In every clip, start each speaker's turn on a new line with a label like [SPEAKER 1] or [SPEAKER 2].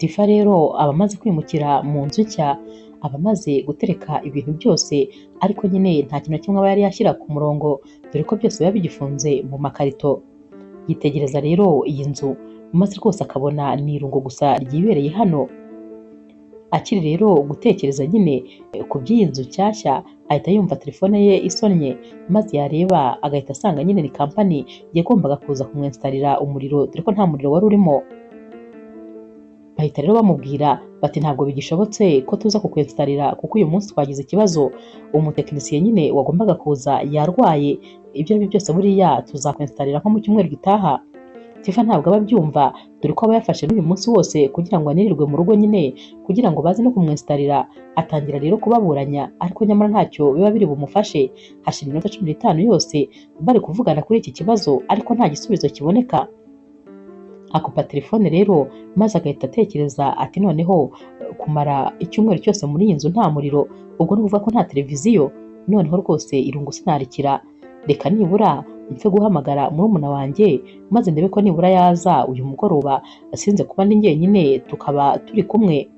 [SPEAKER 1] Tifa rero aba amaze kwimukira mu nzu nshya, aba amaze gutereka ibintu byose, ariko nyine nta kintu na kimwe aba yari yashyira ku murongo, dore ko byose biba bigifunze mu makarito. Yitegereza rero iyi nzu maze rwose akabona ni irungu gusa ryibereye hano. Akiri rero gutekereza nyine ku by'iyi nzu nshyashya, ahita yumva telefone ye isonnye, maze yareba agahita asanga nyine ni kampani yagombaga kuza kumwenstarira umuriro, dore ko nta muriro wari urimo. Bahita rero bamubwira bati ntabwo bigishobotse ko tuza kukwenstarira kuko uyu munsi twagize ikibazo, umutekinisiye nyine wagombaga kuza yarwaye, ibyo ari byo byose buriya tuzakwenstarira nko mu cyumweru gitaha. Tifa ntabwo aba abyumva, dore ko aba yafashe n'uyu munsi wose kugira ngo anirirwe mu rugo nyine, kugira ngo baze no kumwenstarira. Atangira rero kubaburanya, ariko nyamara ntacyo biba biri bumufashe. Hashira iminota 15 yose bari kuvugana kuri iki kibazo, ariko nta gisubizo kiboneka. Akupa telefone rero maze agahita atekereza ati noneho kumara icyumweru cyose muri iyi nzu nta muriro, ubwo ni ukuvuga ko nta televiziyo, noneho rwose irungu sinarikira, reka nibura mpfe guhamagara murumuna wanjye maze ndebe ko nibura yaza uyu mugoroba, sinze kuba ndi njyenyine tukaba turi kumwe.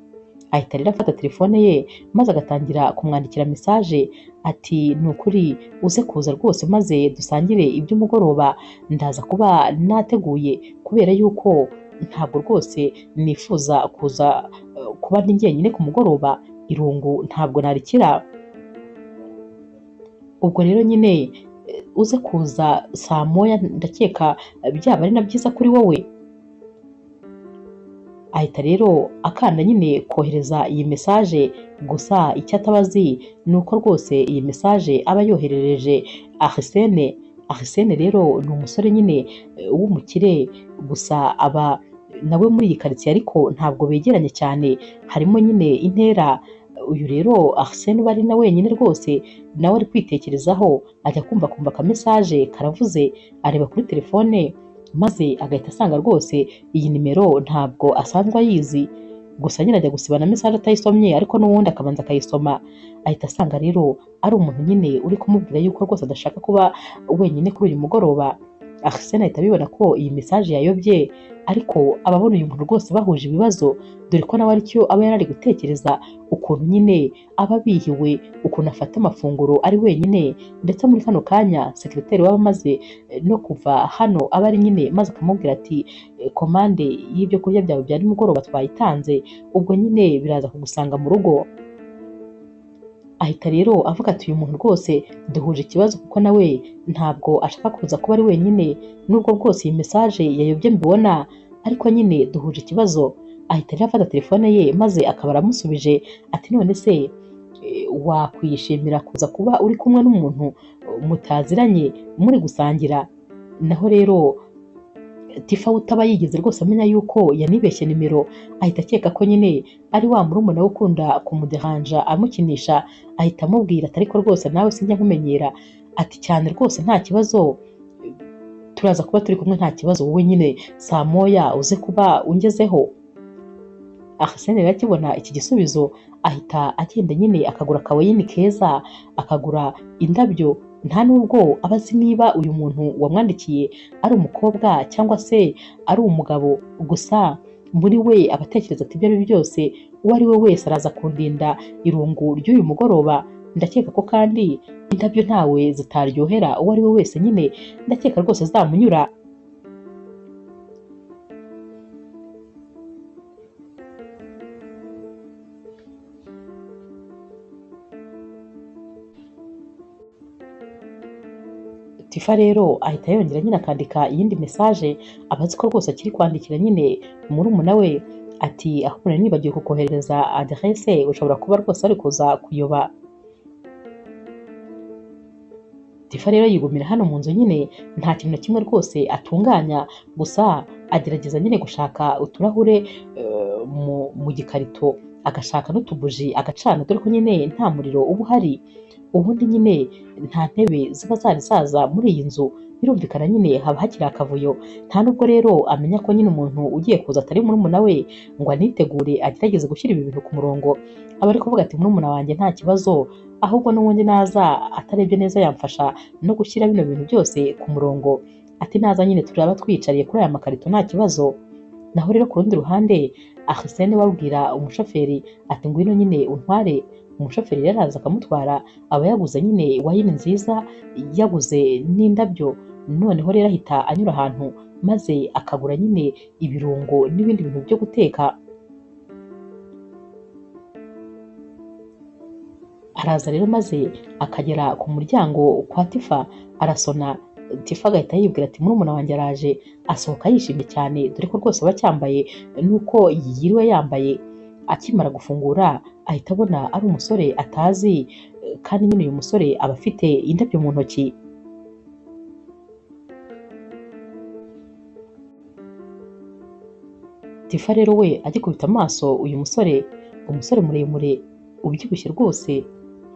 [SPEAKER 1] Ahita rero afata telefone ye maze agatangira kumwandikira message ati ni ukuri uze kuza rwose maze dusangire iby'umugoroba, ndaza kuba nateguye kubera yuko ntabwo rwose nifuza kuza kuba ndi njyenyine ku mugoroba, irungu ntabwo narikira. Ubwo rero nyine uze kuza saa moya, ndakeka byaba ari na byiza kuri wowe. Ahita rero akanda nyine kohereza iyi message, gusa icyo ataba azi ni uko rwose iyi message aba yoherereje Arsene. Arsene rero ni umusore nyine w'umukire, gusa aba nawe muri iyi karitsiye ariko ntabwo begeranye cyane, harimo nyine intera. Uyu rero Arsene uba ari na wenyine rwose, nawe ari kwitekerezaho, ajya kumva kumva aka message karavuze, areba kuri telefone maze agahita asanga rwose iyi nimero ntabwo asanzwe ayizi. Gusa nyine ajya gusiba na message atayisomye, ariko n'ubundi akabanza akayisoma. Ahita asanga rero ari umuntu nyine uri kumubwira yuko rwose adashaka kuba wenyine kuri uyu mugoroba. Arsene ahita abibona ko iyi message yayobye, ariko ababona uyu muntu rwose bahuje ibibazo, dore ko nawe aricyo aba yarari gutekereza, ukuntu nyine aba abihiwe, ukuntu afata amafunguro ari wenyine. Ndetse muri kano kanya sekreteri waba amaze no kuva hano aba ari nyine, maze akamubwira ati komande y'ibyo kurya byawe bya nimugoroba twayitanze, ubwo nyine biraza kugusanga mu rugo. Ahita rero avuga ati uyu muntu rwose duhuje ikibazo kuko nawe ntabwo ashaka kuza kuba ari wenyine, nubwo bwose iyi message yayobye mbibona, ariko nyine duhuje ikibazo. Ahita rero afata telefone ye maze akaba aramusubije ati none se wakwishimira kuza kuba uri kumwe n'umuntu mutaziranye muri gusangira? Naho rero Tifa utaba yigeze rwose amenya yuko yanibeshye nimero, ahita akeka ko nyine ari wa murumuna we ukunda kumuderanja amukinisha, ahita amubwira ati ariko rwose nawe sinjya nkumenyera, ati cyane rwose nta kibazo, turaza kuba turi kumwe nta kibazo, wowe nyine saa moya uze kuba ungezeho. Arsene rero akibona iki gisubizo ahita agenda nyine akagura akawayini keza, akagura indabyo. Nta nubwo aba azi niba uyu muntu wamwandikiye ari umukobwa cyangwa se ari umugabo, gusa muri we aba atekereza ati ibyo ari byo byose uwo ari we wese araza kundinda irungu ry'uyu mugoroba, ndakeka ko kandi indabyo ntawe zitaryohera uwo ari we wese nyine, ndakeka rwose zamunyura. Tifa rero ahita yongera nyine akandika iyindi message, aba azi ko rwose akiri kwandikira nyine murumuna we ati ahubwo nari nibagiwe kukoherereza adresse, ushobora kuba rwose ari kuza kuyoba. Tifa rero yigumira hano mu nzu nyine nta kintu na kimwe rwose atunganya, gusa agerageza nyine gushaka uturahure mu gikarito, agashaka n'utubuji agacana, dore ko nyine nta muriro uba uhari. Ubundi nyine nta ntebe ziba zari zaza muri iyi nzu, birumvikana nyine haba hakiri akavuyo. Nta nubwo rero amenya ko nyine umuntu ugiye kuza atari murumuna we ngo anitegure agerageze gushyira ibi bintu ku murongo. Aba ari kuvuga ati murumuna wanjye nta kibazo, ahubwo n'ubundi naza atarebye neza yamfasha no gushyira bino bintu byose ku murongo. Ati naza nyine turaba twiyicariye kuri aya makarito nta kibazo. Naho rero ku rundi ruhande Arsene wabwira umushoferi ati ngwino nyine untware. Umushoferi rero araza akamutwara, aba yaguze nyine wayini nziza, yaguze n'indabyo. Noneho rero ahita anyura ahantu maze akagura nyine ibirungo n'ibindi bintu byo guteka. Araza rero maze akagera ku muryango kwa Tifa arasona. Tifa agahita yibwira ati murumuna wanjye araje, asohoka yishimye cyane dore ko rwose aba acyambaye nuko yiriwe yambaye. Akimara gufungura ahita abona ari umusore atazi, kandi nyine uyu musore aba afite indabyo mu ntoki. Tifa rero we agikubita amaso uyu musore, umusore muremure ubyibushye rwose,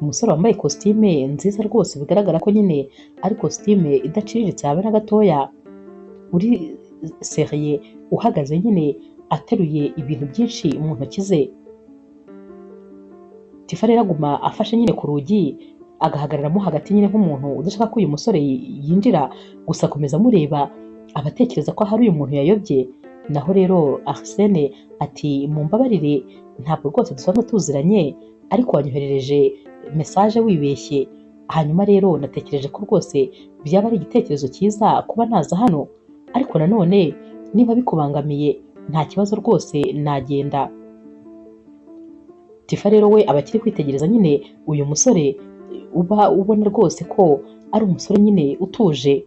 [SPEAKER 1] umusore wambaye kositime nziza rwose bigaragara ko nyine ari kositime idaciriritse habe na gatoya, uri seriye, uhagaze nyine ateruye ibintu byinshi mu ntoki ze. Tifa rero aguma afashe nyine ku rugi, agahagararamo hagati nyine nk'umuntu udashaka ko uyu musore yinjira, gusa akomeza amureba abatekereza ko hari uyu muntu yayobye. Naho rero Arsene ati mumbabarire ntabwo rwose dusanzwe tuziranye, ariko wanyoherereje message wibeshye, hanyuma rero natekereje ko rwose byaba ari igitekerezo cyiza kuba naza hano, ariko nanone niba bikubangamiye nta kibazo rwose nagenda. Tifa rero we aba akiri kwitegereza nyine uyu musore, uba ubona rwose ko ari umusore nyine utuje.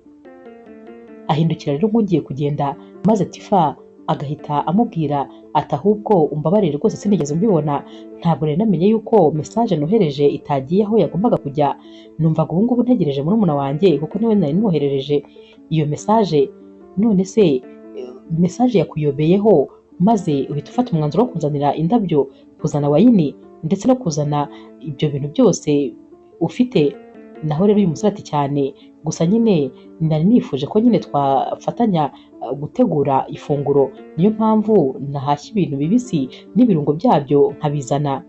[SPEAKER 1] Ahindukira rero nk'ugiye kugenda, maze Tifa agahita amubwira ati ahubwo umbabarire rwose sinigeze mbibona, ntabwo nari namenye yuko message nohereje itagiye aho yagombaga kujya, numvaga ubu ngubu ntegereje murumuna wanjye kuko niwe nari noherereje iyo message, none se message yakuyobeyeho maze uhita ufata umwanzuro wo kunzanira indabyo, kuzana wayini ndetse no kuzana ibyo bintu byose ufite. Naho rero uyu musore ati cyane, gusa nyine nari nifuje ko nyine twafatanya gutegura ifunguro, niyo mpamvu nahashye ibintu bibisi n'ibirungo byabyo nkabizana,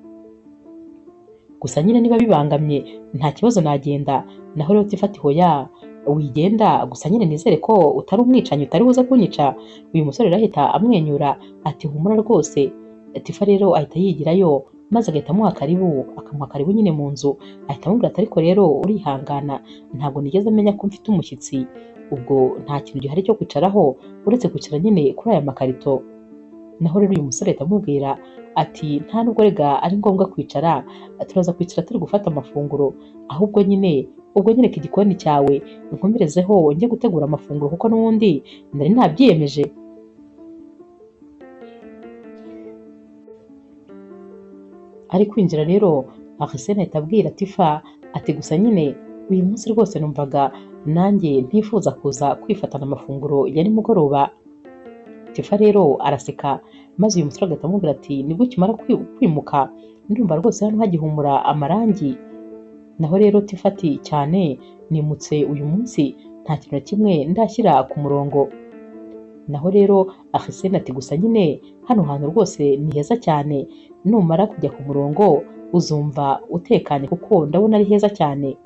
[SPEAKER 1] gusa nyine niba bibangamye nta kibazo nagenda. Naho rero Tifa ati hoya wigenda, gusa nyine nizere ko utari umwicanyi utari buze kunyica. Uyu musore rero ahita amwenyura ati humura rwose. Tifa rero ahita yigirayo maze agahita amuha karibu, akamuha karibu nyine mu nzu, ahita amubwira ati ariko rero urihangana ntabwo nigeze menya ko mfite umushyitsi, ubwo nta kintu gihari cyo kwicaraho uretse kwicara nyine kuri aya makarito. Naho rero uyu musore ahita amubwira ati nta nubwo rega ari ngombwa kwicara, turaza kwicara turi gufata amafunguro, ahubwo nyine ubwo nyereka igikoni cyawe nkomerezeho njye gutegura amafunguro kuko n'ubundi nari nabyiyemeje. Ari kwinjira rero Arsene ahita abwira Tifa ati gusa nyine uyu munsi rwose numvaga nanjye ntifuza kuza kwifatana amafunguro ya nimugoroba. Tifa rero araseka maze uyu musore agahita amubwira ati nibwo ukimara kwimuka ndumva rwose hano hagihumura amarangi. Naho rero Tifa ati cyane nimutse uyu munsi nta kintu na kimwe ndashyira ku murongo. Naho rero Arsene ati gusa nyine hano hantu rwose ni heza cyane, numara kujya ku murongo uzumva utekanye kuko ndabona ari heza cyane.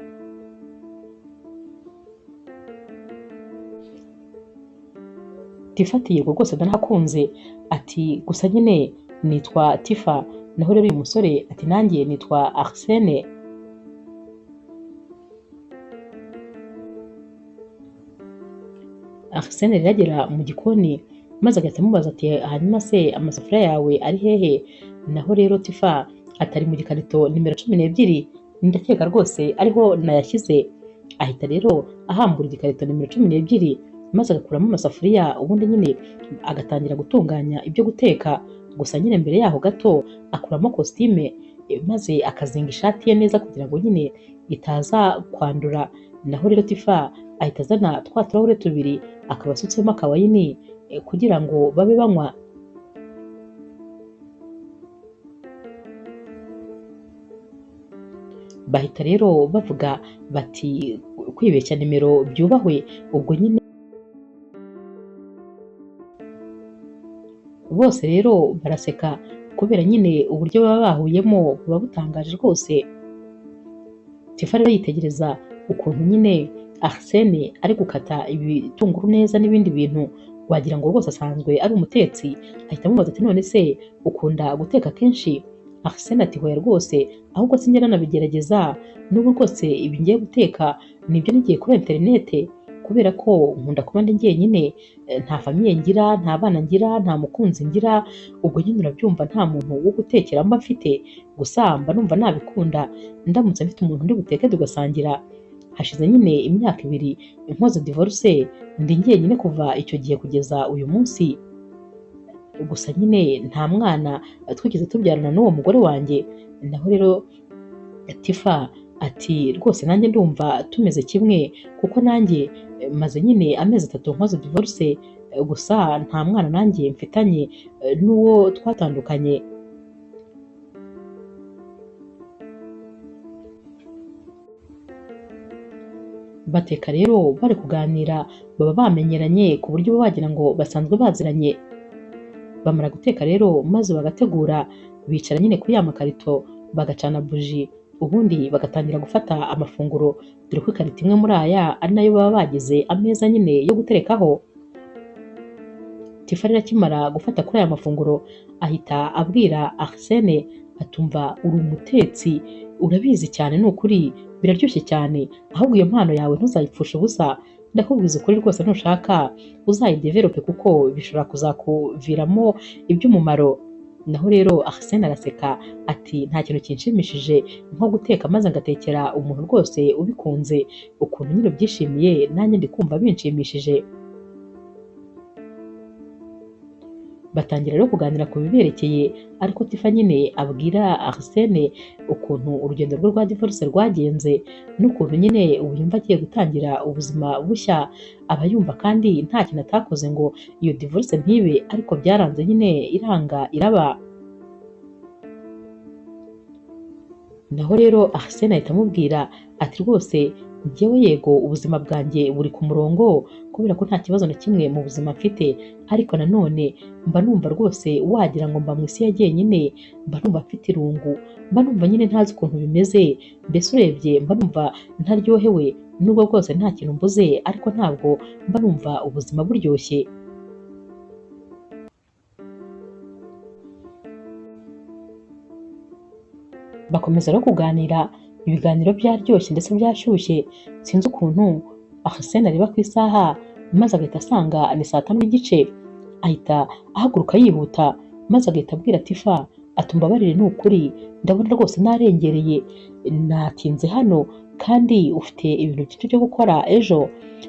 [SPEAKER 1] Tifa ati yego rwose ndanahakunze, ati gusa nyine nitwa Tifa. Naho rero uyu musore ati nanjye nitwa Arsene. Arsene rero agera mu gikoni maze agahita amubaza ati hanyuma se amasafuriya yawe ari hehe? Naho rero Tifa atari mu gikarito nimero 12, ndakeka rwose ariho nayashyize. Ahita rero ahambura igikarito nimero 12 maze agakuramo amasafuriya, ubundi nyine agatangira gutunganya ibyo guteka. Gusa nyine mbere yaho gato akuramo kositime maze akazinga ishati ye neza kugira ngo nyine itaza kwandura. Naho rero Tifa ahita azana twa turahure tubiri akaba asutsemo akawayini kugira ngo babe banywa. Bahita rero bavuga bati kwibeshya nimero byubahwe. Ubwo nyine bose rero baraseka kubera nyine uburyo baba bahuyemo buba butangaje rwose. Tifa rero yitegereza ukuntu nyine Arsene ari gukata ibitunguru neza n'ibindi bintu wagira ngo rwose asanzwe ari umutetsi. Ahita amubaza ati none se ukunda guteka kenshi? Arsene ati hoya rwose, ahubwo sinjya nanabigerageza, n'ubu rwose ibi ngiye guteka nibyo nigiye kuri interinete, kubera ko nkunda kuba ndi njyenyine, nta famiye ngira, nta bana ngira, nta mukunzi ngira, ubwo nyine urabyumva nta muntu wo gutekera mba mfite, gusa mba numva nabikunda ndamutse mfite umuntu ndi buteke tugasangira. Hashize nyine imyaka 2 nkoze divorce, ndi njyenyine kuva icyo gihe kugeza uyu munsi. Gusa nyine nta mwana twigeze tubyarana n'uwo mugore wanjye. Naho rero Tifa ati rwose nanjye ndumva tumeze kimwe, kuko nanjye maze nyine amezi 3 nkoze divorce, gusa nta mwana nanjye mfitanye n'uwo twatandukanye. Bateka rero bari kuganira, baba bamenyeranye ku buryo wagira ngo basanzwe baziranye. Bamara guteka rero maze bagategura, bicara nyine kuri ya makarito bagacana buji, ubundi bagatangira gufata amafunguro, dore ko ikarito imwe muri aya ari nayo baba bagize ameza nyine yo guterekaho. Tifa rero akimara gufata kuri aya mafunguro ahita abwira Arsene atumva uri umutetsi, urabizi cyane ni ukuri, biraryoshye cyane, ahubwo iyo mpano yawe ntuzayipfushe ubusa, ndakubwiza ukuri rwose ntushaka uzayidevelope kuko bishobora kuzakuviramo iby'umumaro. Naho rero Arsene araseka ati nta kintu kinshimishije nko guteka maze ngatekera umuntu rwose ubikunze, ukuntu nyine ubyishimiye nanjye ndi kumva binshimishije. Batangira rero kuganira ku biberekeye, ariko Tifa nyine abwira Arsene ukuntu urugendo rwe rwa divorce rwagenze n'ukuntu nyine ubu yumva agiye gutangira ubuzima bushya, aba yumva kandi nta kintu atakoze ngo iyo divorce ntibe, ariko byaranze nyine iranga iraba. Naho rero Arsene ahita amubwira ati rwose njyewe yego ubuzima bwanjye buri ku murongo kubera ko nta kibazo na kimwe mu buzima mfite, ariko nanone mba numva rwose wagira ngo mba mu isi ya jyenyine, mba numva mfite irungu, mba numva nyine ntazi ukuntu bimeze, mbese urebye mba numva ntaryohewe, nubwo rwose nta kintu mbuze, ariko ntabwo mba numva ubuzima buryoshye. Bakomeza no kuganira, ibiganiro byaryoshye ndetse byashyushye, sinzi ukuntu Arsene areba ku isaha maze agahita asanga ni 5:30, ahita ahaguruka yihuta maze agahita abwira Tifa ati umbabarire ni ukuri, ndabona rwose narengereye, natinze hano kandi ufite ibintu byinshi byo gukora ejo,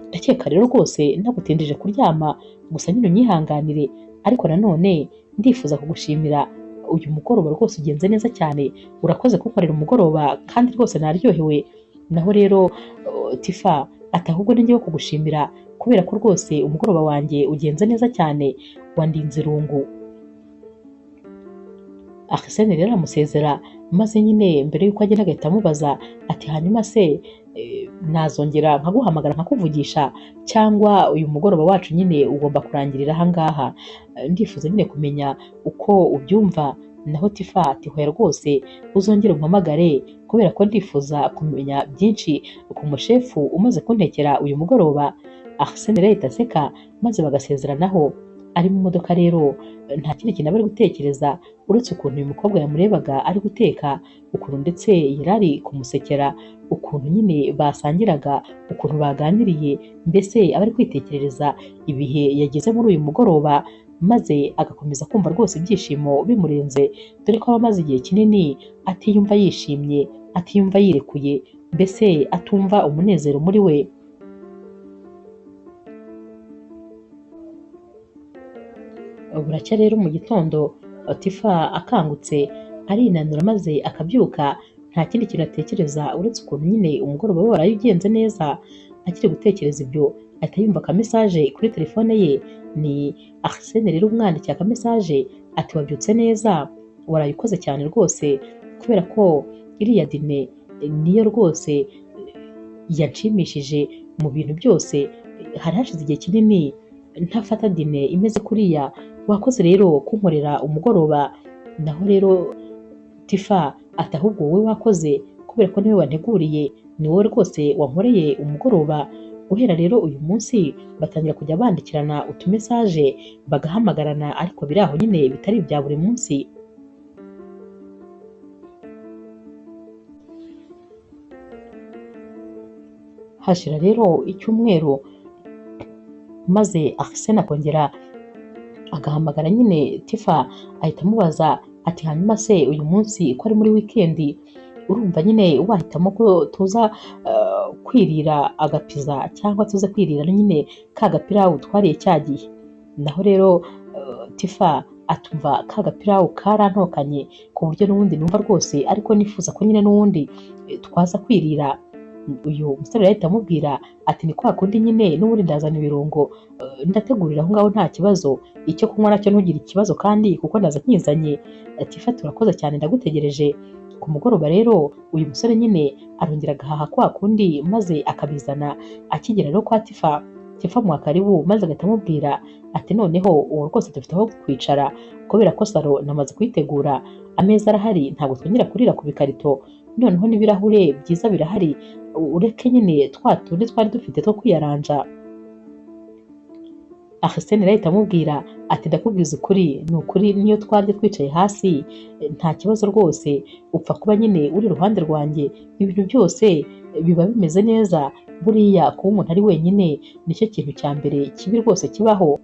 [SPEAKER 1] ndakeka rero rwose nagutindije kuryama, gusa nyine unyihanganire, ariko nanone ndifuza kugushimira uyu mugoroba rwose ugenze neza cyane, urakoze kunkorera umugoroba kandi rwose naryohewe. Naho rero Tifa ati ahubwo ni njyewe kugushimira kubera ko rwose umugoroba wanjye ugenze neza cyane, wandinze irungu. Arsene rero aramusezera, maze nyine mbere y'uko agenda agahita amubaza ati hanyuma se nazongera nkaguhamagara nkakuvugisha, cyangwa uyu mugoroba wacu nyine ugomba kurangirira aha ngaha, ndifuza nyine kumenya uko ubyumva. Naho Tifa ati hoya rwose uzongere umpamagare kubera ko ndifuza kumenya byinshi ku mushefu umaze kuntekera uyu mugoroba. Arsene rero ahita aseka maze bagasezeranaho. Ari mu modoka rero nta kindi kintu aba ari gutekereza uretse ukuntu uyu mukobwa yamurebaga ari guteka, ukuntu ndetse yari ari kumusekera, ukuntu nyine basangiraga, ukuntu baganiriye, mbese aba ari kwitekerereza ibihe yageze muri uyu mugoroba, maze agakomeza kumva rwose ibyishimo bimurenze, dore ko aba amaze igihe kinini atiyumva yishimye, atiyumva yirekuye, mbese atumva umunezero muri we. Buracya rero mu gitondo Tifa akangutse arinanura maze akabyuka, nta kindi kintu atekereza uretse ukuntu nyine umugoroba we waraye ugenze neza. Akiri gutekereza ibyo ahita yumva aka message kuri telefone ye, ni Arsene rero umwandikiye aka message ati wabyutse neza, waraye ukoze cyane rwose, kubera ko iriya dine niyo rwose yanshimishije mu bintu byose, hari hashize igihe kinini ntafata dine imeze kuriya, wakoze rero kunkorera umugoroba. Naho rero Tifa ati ahubwo wowe wakoze kubera ko niwe wanteguriye, ni wowe rwose wankoreye umugoroba. Guhera rero uyu munsi batangira kujya bandikirana utumesaje, bagahamagarana, ariko biri aho nyine bitari ibya buri munsi. Hashira rero icyumweru, maze Arsene akongera agahamagara nyine Tifa, ahita amubaza ati hanyuma se uyu munsi ko ari muri wikendi, urumva nyine wahitamo ko tuza kwirira agapiza cyangwa tuze kwirira nyine ka gapirawu twariye cya gihe. Naho rero Tifa atumva ka gapirawu karantokanye ku buryo n'ubundi numva rwose ariko nifuza ko nyine n'ubundi twaza kwirira. Uyu musore yahita amubwira ati ni kwa kundi nyine n'ubundi ndazana ibirungo, ndategurira aho ngaho nta kibazo, icyo kunywa nacyo ntugire ikibazo kandi kuko ndaza nkizanye. Tifa turakoze cyane ndagutegereje. Ku mugoroba rero uyu musore nyine arongera agahaha kwa kundi maze akabizana. Akigera rero kwa Tifa, Tifa amuha karibu maze agahita amubwira ati noneho ubu rwose dufite aho kwicara kubera ko salo namaze kuyitegura, ameza arahari, ntabwo twongera kurira ku bikarito, noneho n'ibirahure byiza birahari, ureke nyine twa tundi twari dufite two kwiyaranja. Arsene rero ahita amubwira ati ndakubwiza ukuri, ni ukuri niyo twarya twicaye hasi nta kibazo rwose, upfa kuba nyine uri iruhande rwanjye, ibintu byose biba bimeze neza. Buriya kuba umuntu ari wenyine nicyo kintu cya mbere kibi rwose kibaho.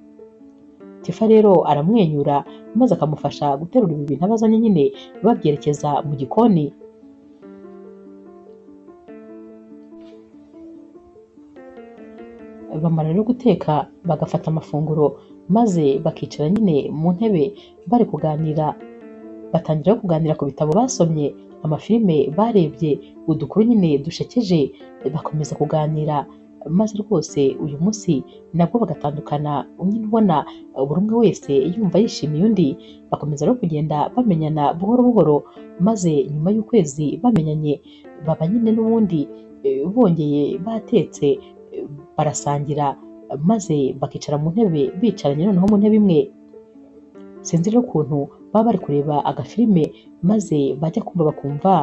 [SPEAKER 1] Tifa rero aramwenyura maze akamufasha guterura ibi bintu abazanye nyine babyerekeza mu gikoni. Bamara rero guteka bagafata amafunguro maze bakicara nyine mu ntebe bari kuganira. Batangira kuganira ku bitabo basomye, amafilime barebye, udukuru nyine dushekeje, bakomeza kuganira maze rwose uyu munsi nabwo bagatandukana, nyine ubona buri umwe wese yumva yishimiye undi. Bakomeza rero kugenda bamenyana buhoro buhoro, maze nyuma y'ukwezi bamenyanye baba nyine n'ubundi bongeye batetse barasangira, maze bakicara mu ntebe bicaranye noneho mu ntebe imwe. Sinzi rero ukuntu baba bari kureba agafilime maze bajya kumva bakumva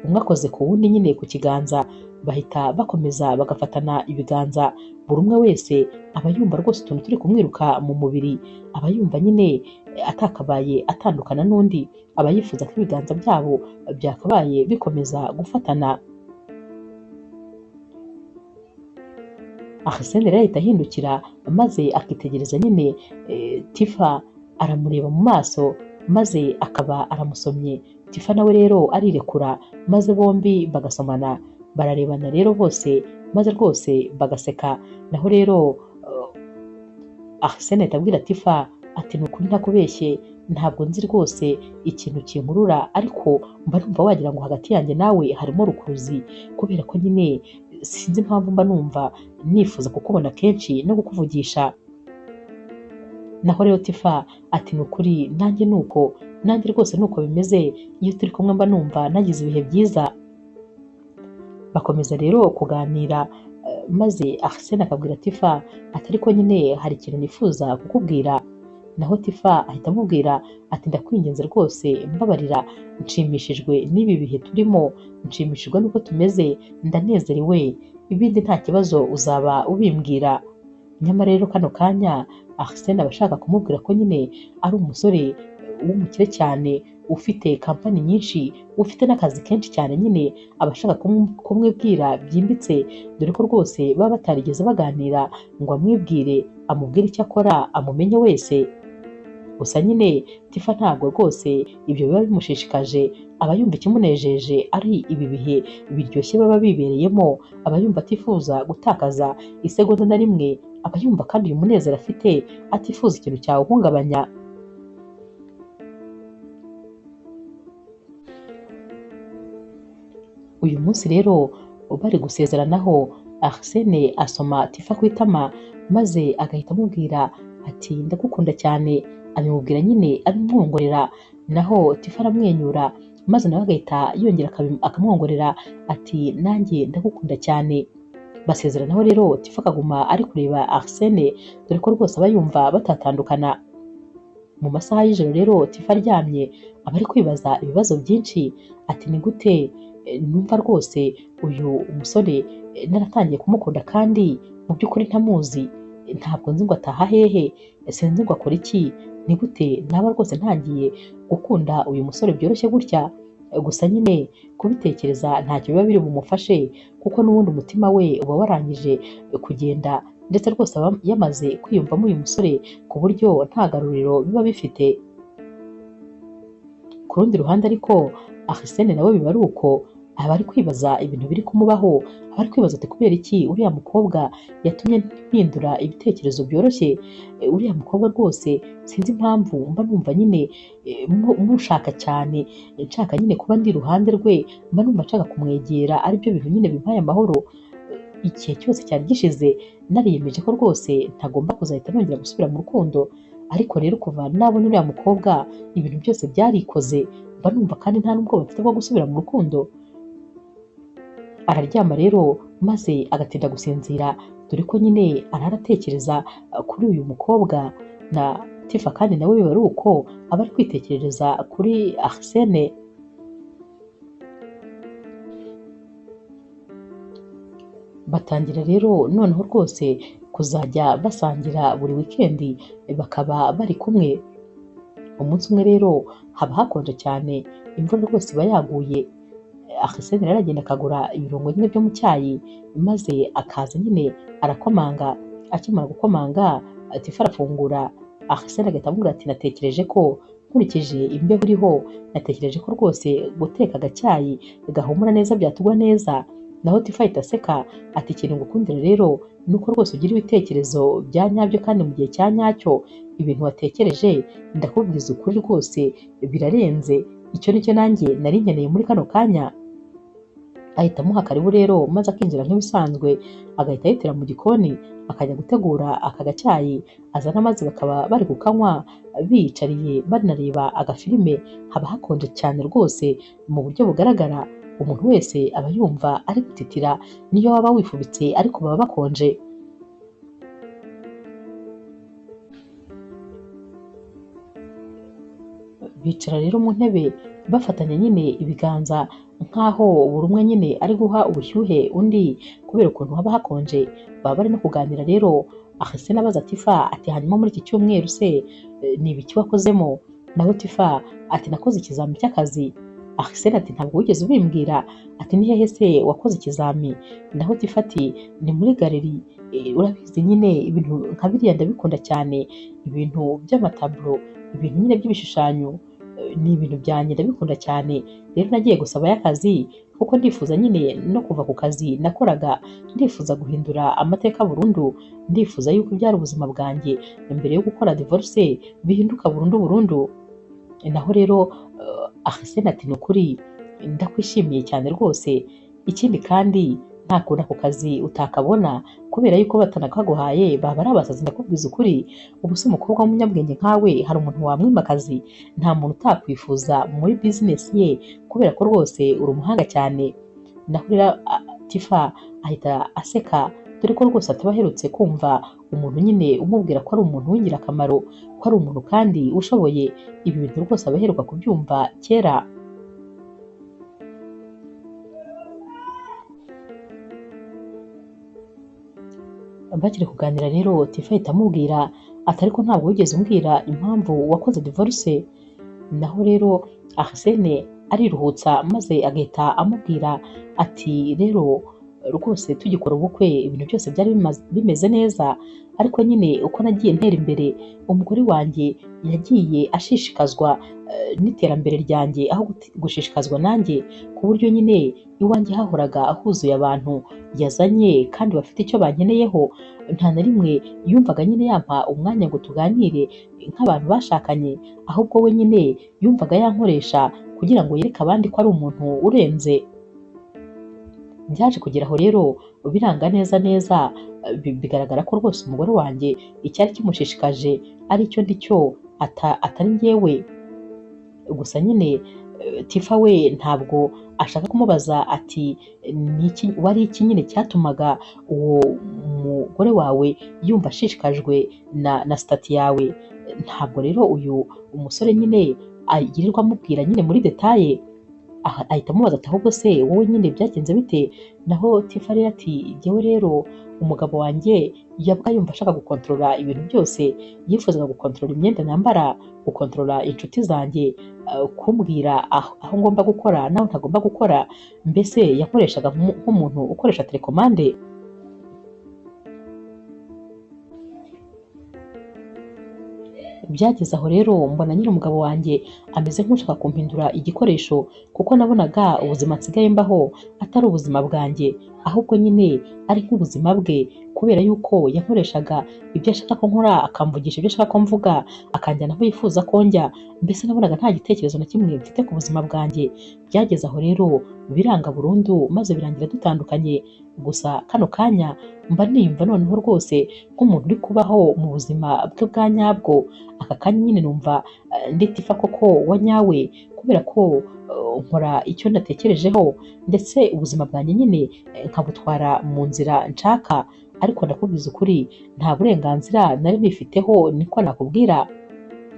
[SPEAKER 1] umwe akoze ku wundi nyine ku kiganza, bahita bakomeza bagafatana ibiganza, buri umwe wese aba yumva rwose utuntu turi kumwiruka mu mubiri, aba yumva nyine atakabaye atandukana n'undi, aba yifuza ko ibiganza byabo byakabaye bikomeza gufatana. Arsene rero ahita ahindukira maze akitegereza nyine Tifa, aramureba mu maso maze akaba aramusomye. Tifa nawe rero arirekura maze bombi bagasomana, bararebana rero bose maze rwose bagaseka. Naho rero Arsene ahita abwira Tifa ati ni ukuri ntakubeshye, ntabwo nzi rwose ikintu kinkurura, ariko mba numva wagira ngo hagati yanjye nawe harimo rukuruzi, kubera ko nyine sinzi impamvu mba numva nifuza kukubona kenshi no kukuvugisha. Naho rero Tifa ati ni ukuri nanjye nuko, nanjye rwose nuko bimeze, iyo turi kumwe mba numva nagize ibihe byiza. Bakomeza rero kuganira maze Arsene akabwira Tifa ati ariko nyine hari ikintu nifuza kukubwira. Naho Tifa ahita amubwira ati ndakwinginze rwose mbabarira, nshimishijwe n'ibi bihe turimo, nshimishijwe n'uko tumeze, ndanezerewe, ibindi nta kibazo uzaba ubimbwira. Nyamara rero kano kanya Arsene aba ashaka kumubwira ko nyine ari umusore w'umukire cyane, ufite kampani nyinshi, ufite n'akazi kenshi cyane nyine, aba ashaka kumwibwira byimbitse, dore ko rwose baba batarigeze baganira ngo amwibwire, amubwire icyo akora, amumenye wese. Gusa nyine Tifa ntabwo rwose ibyo biba bimushishikaje, aba yumva ikimunejeje ari ibi bihe biryoshye baba bibereyemo, aba yumva atifuza gutakaza isegonda na rimwe, aba yumva kandi uyu munezero afite atifuza ikintu cyawuhungabanya. Uyu munsi rero bari gusezeranaho, Arsene asoma Tifa ku itama maze agahita amubwira ati ndagukunda cyane, abimubwira nyine abimwongorera. Naho Tifa aramwenyura maze nawe agahita yongera akamwongorera ati nanjye ndagukunda cyane. Basezeranaho rero Tifa akaguma ari kureba Arsene, dore ko rwose aba yumva batatandukana. Mu masaha y'ijoro rero Tifa aryamye aba ari kwibaza ibibazo byinshi, ati ni gute numva rwose uyu musore naratangiye kumukunda kandi mu by'ukuri ntamuzi, ntabwo nzi ngo ataha hehe, sinzi ngo akora iki, ni gute naba rwose ntangiye gukunda uyu musore byoroshye gutya? Gusa nyine kubitekereza ntacyo biba biri bumufashe kuko n'ubundi umutima we uba warangije kugenda, ndetse rwose aba yamaze kwiyumvamo uyu musore ku buryo nta garuriro biba bifite. Ku rundi ruhande ariko Arsene nawe biba ari uko, aba ari kwibaza ibintu biri kumubaho, aba ari kwibaza ati kubera iki uriya mukobwa yatumye mpindura ibitekerezo byoroshye, uriya mukobwa rwose sinzi impamvu mba numva nyine mushaka cyane, nshaka nyine kuba ndi iruhande rwe, mba numva nshaka kumwegera, aribyo bintu nyine bimpaye amahoro. Igihe cyose cyari gishize nariyemeje ko rwose ntagomba kuzahita nongera gusubira mu rukundo, ariko rero kuva nabona uriya mukobwa ibintu byose byarikoze, mba numva kandi nta n'ubwoba mfite bwo gusubira mu rukundo. Araryama rero maze agatinda gusinzira, dore ko nyine arara atekereza kuri uyu mukobwa na Tifa, kandi nawe biba ari uko aba ari kwitekerereza kuri Arsene. Batangira rero noneho rwose kuzajya basangira buri wikendi bakaba bari kumwe. Umunsi umwe rero haba hakonje cyane, imvura rwose iba yaguye, Arsene rero aragenda akagura ibirungo nyine byo mu cyayi, maze akaza nyine arakomanga, akimara gukomanga Tifa arafungura, Arsene agahita amubwira ati natekereje ko nkurikije imbeho iriho, natekereje ko rwose guteka agacyayi gahumura neza byatugwa neza. Naho Tifa ahita aseka ati ikintu ngukundira rero ni uko rwose ugira ibitekerezo bya nyabyo kandi mu gihe cya nyacyo, ibintu watekereje ndakubwiza ukuri rwose birarenze, icyo nicyo nanjye nari nkeneye muri kano kanya. Ahita amuha karibu rero maze akinjira nk'ibisanzwe, agahita yitira mu gikoni akajya gutegura aka gacyayi azana, maze bakaba bari kukanywa biyicariye banareba agafilime. Haba hakonje cyane rwose mu buryo bugaragara, umuntu wese aba yumva ari gutitira niyo waba wifubitse, ariko baba bakonje. Bicara rero mu ntebe bafatanya nyine ibiganza nk'aho buri umwe nyine ari guha ubushyuhe undi kubera ukuntu haba hakonje. Baba bari no kuganira rero, Arsene abaza Tifa ati hanyuma muri iki cyumweru se ni ibiki wakozemo? Naho Tifa ati nakoze ikizami cy'akazi. Arsene ati ntabwo wigeze ubimbwira, ati ni hehe se wakoze ikizami? Naho Tifa ati ni muri galeri, urabizi nyine ibintu nka biriya ndabikunda cyane, ibintu by'amataburo, ibintu nyine by'ibishushanyo ni ibintu byanjye ndabikunda cyane, rero nagiye gusabayo akazi kuko ndifuza nyine no kuva ku kazi nakoraga, ndifuza guhindura amateka burundu, ndifuza yuko ibyari ubuzima bwanjye mbere yo gukora divorce bihinduka burundu burundu. Naho rero Arsene ati ni ukuri ndakwishimiye cyane rwose, ikindi kandi nta kuntu ako kazi utakabona kubera yuko batanakaguhaye baba ari abasazi, ndakubwiza ukuri. Ubu se umukobwa w'umunyabwenge nkawe hari umuntu wamwima akazi? Nta muntu utakwifuza muri bizinesi ye kubera ko rwose uri umuhanga cyane. Naho rero Tifa ahita aseka, dore ko rwose ataba aherutse kumva umuntu nyine umubwira ko ari umuntu w'ingirakamaro, ko ari umuntu kandi ushoboye. Ibi bintu rwose aba aheruka kubyumva kera. Bakiri kuganira rero Tifa ahita amubwira ati ariko ntabwo wigeze umbwira impamvu wakoze divorce. Naho rero Arsene ariruhutsa maze agahita amubwira ati rero rwose tugikora ubukwe ibintu byose byari bimeze neza, ariko nyine uko nagiye ntera imbere umugore wanjye yagiye ashishikazwa n'iterambere ryanjye aho gushishikazwa nanjye, ku buryo nyine iwanjye hahoraga huzuye abantu yazanye kandi bafite icyo bankeneyeho, nta na rimwe yumvaga nyine yampa umwanya ngo tuganire nk'abantu bashakanye, ahubwo we nyine yumvaga yankoresha kugira ngo yereke abandi ko ari umuntu urenze. Byaje kugera aho rero biranga neza neza, bigaragara ko rwose umugore wanjye icyari kimushishikaje ari cyo ndi cyo atari njyewe. Gusa nyine Tifa we ntabwo ashaka kumubaza ati wari iki nyine cyatumaga uwo mugore wawe yumva ashishikajwe na sitati yawe. Ntabwo rero uyu umusore nyine agirirwa amubwira nyine muri detaye, Ahita amubaza ati ahubwo se wowe nyine byagenze bite? Naho Tifa rero ati jyewe rero umugabo wanjye yabaga yumva ashaka gukontorora ibintu byose, yifuzaga gukontorora imyenda nambara, gukontorora inshuti zanjye, kumbwira aho ngomba gukora n'aho ntagomba gukora, mbese yakoreshaga nk'umuntu ukoresha telekomande. Byageze aho rero mbona nyine umugabo wanjye ameze nk'ushaka kumpindura igikoresho, kuko nabonaga ubuzima nsigaye mbaho atari ubuzima bwanjye, ahubwo nyine ari nk'ubuzima bwe, kubera yuko yankoreshaga ibyo ashaka ko nkora, akamvugisha ibyo ashaka ko mvuga, akanjyana aho yifuza ko njya, mbese nabonaga nta gitekerezo na kimwe mfite ku buzima bwanjye. Byageze aho rero biranga burundu, maze birangira dutandukanye. Gusa kano kanya mba niyumva noneho rwose nk'umuntu uri kubaho mu buzima bwe bwa nyabwo. Aka kanya nyine numva ndi Tifa koko wa nyawe, kubera ko nkora icyo natekerejeho, ndetse ubuzima bwanjye nyine nkabutwara mu nzira nshaka. Ariko ndakubwiza ukuri nta burenganzira nari nifiteho, niko nakubwira.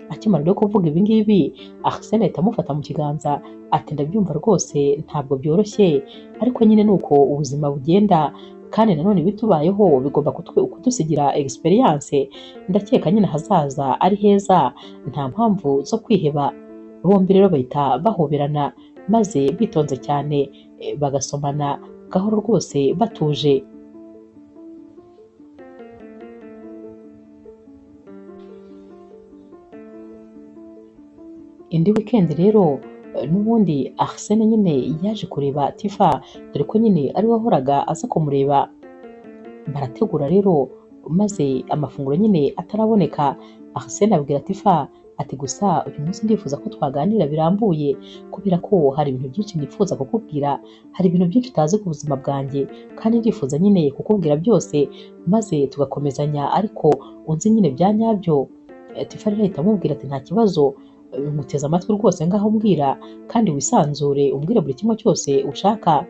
[SPEAKER 1] Akimara rero kuvuga ibi ngibi, Arsene ahita amufata mu kiganza ati ndabyumva rwose ntabwo byoroshye, ariko nyine ni uko ubuzima bugenda, kandi nanone ibitubayeho bigomba kudusigira experience. Ndakeka nyine ahazaza ari heza, nta mpamvu zo kwiheba. Bombi rero bahita bahoberana, maze bitonze cyane bagasomana gahoro rwose batuje. Indi weekend rero n'ubundi Arsene nyine yaje kureba Tifa, dore ko nyine ari we wahoraga aza kumureba. Barategura rero, maze amafunguro nyine ataraboneka, Arsene abwira Tifa ati gusa uyu munsi ndifuza ko twaganira birambuye, kubera ko hari ibintu byinshi nifuza kukubwira, hari ibintu byinshi utazi ku buzima bwanjye, kandi ndifuza nyine kukubwira byose, maze tugakomezanya, ariko unzi nyine bya nyabyo. Tifa rero ahita amubwira ati nta kibazo, nkuteze amatwi rwose ngaho umbwira, kandi wisanzure umbwire buri kimwe cyose ushaka.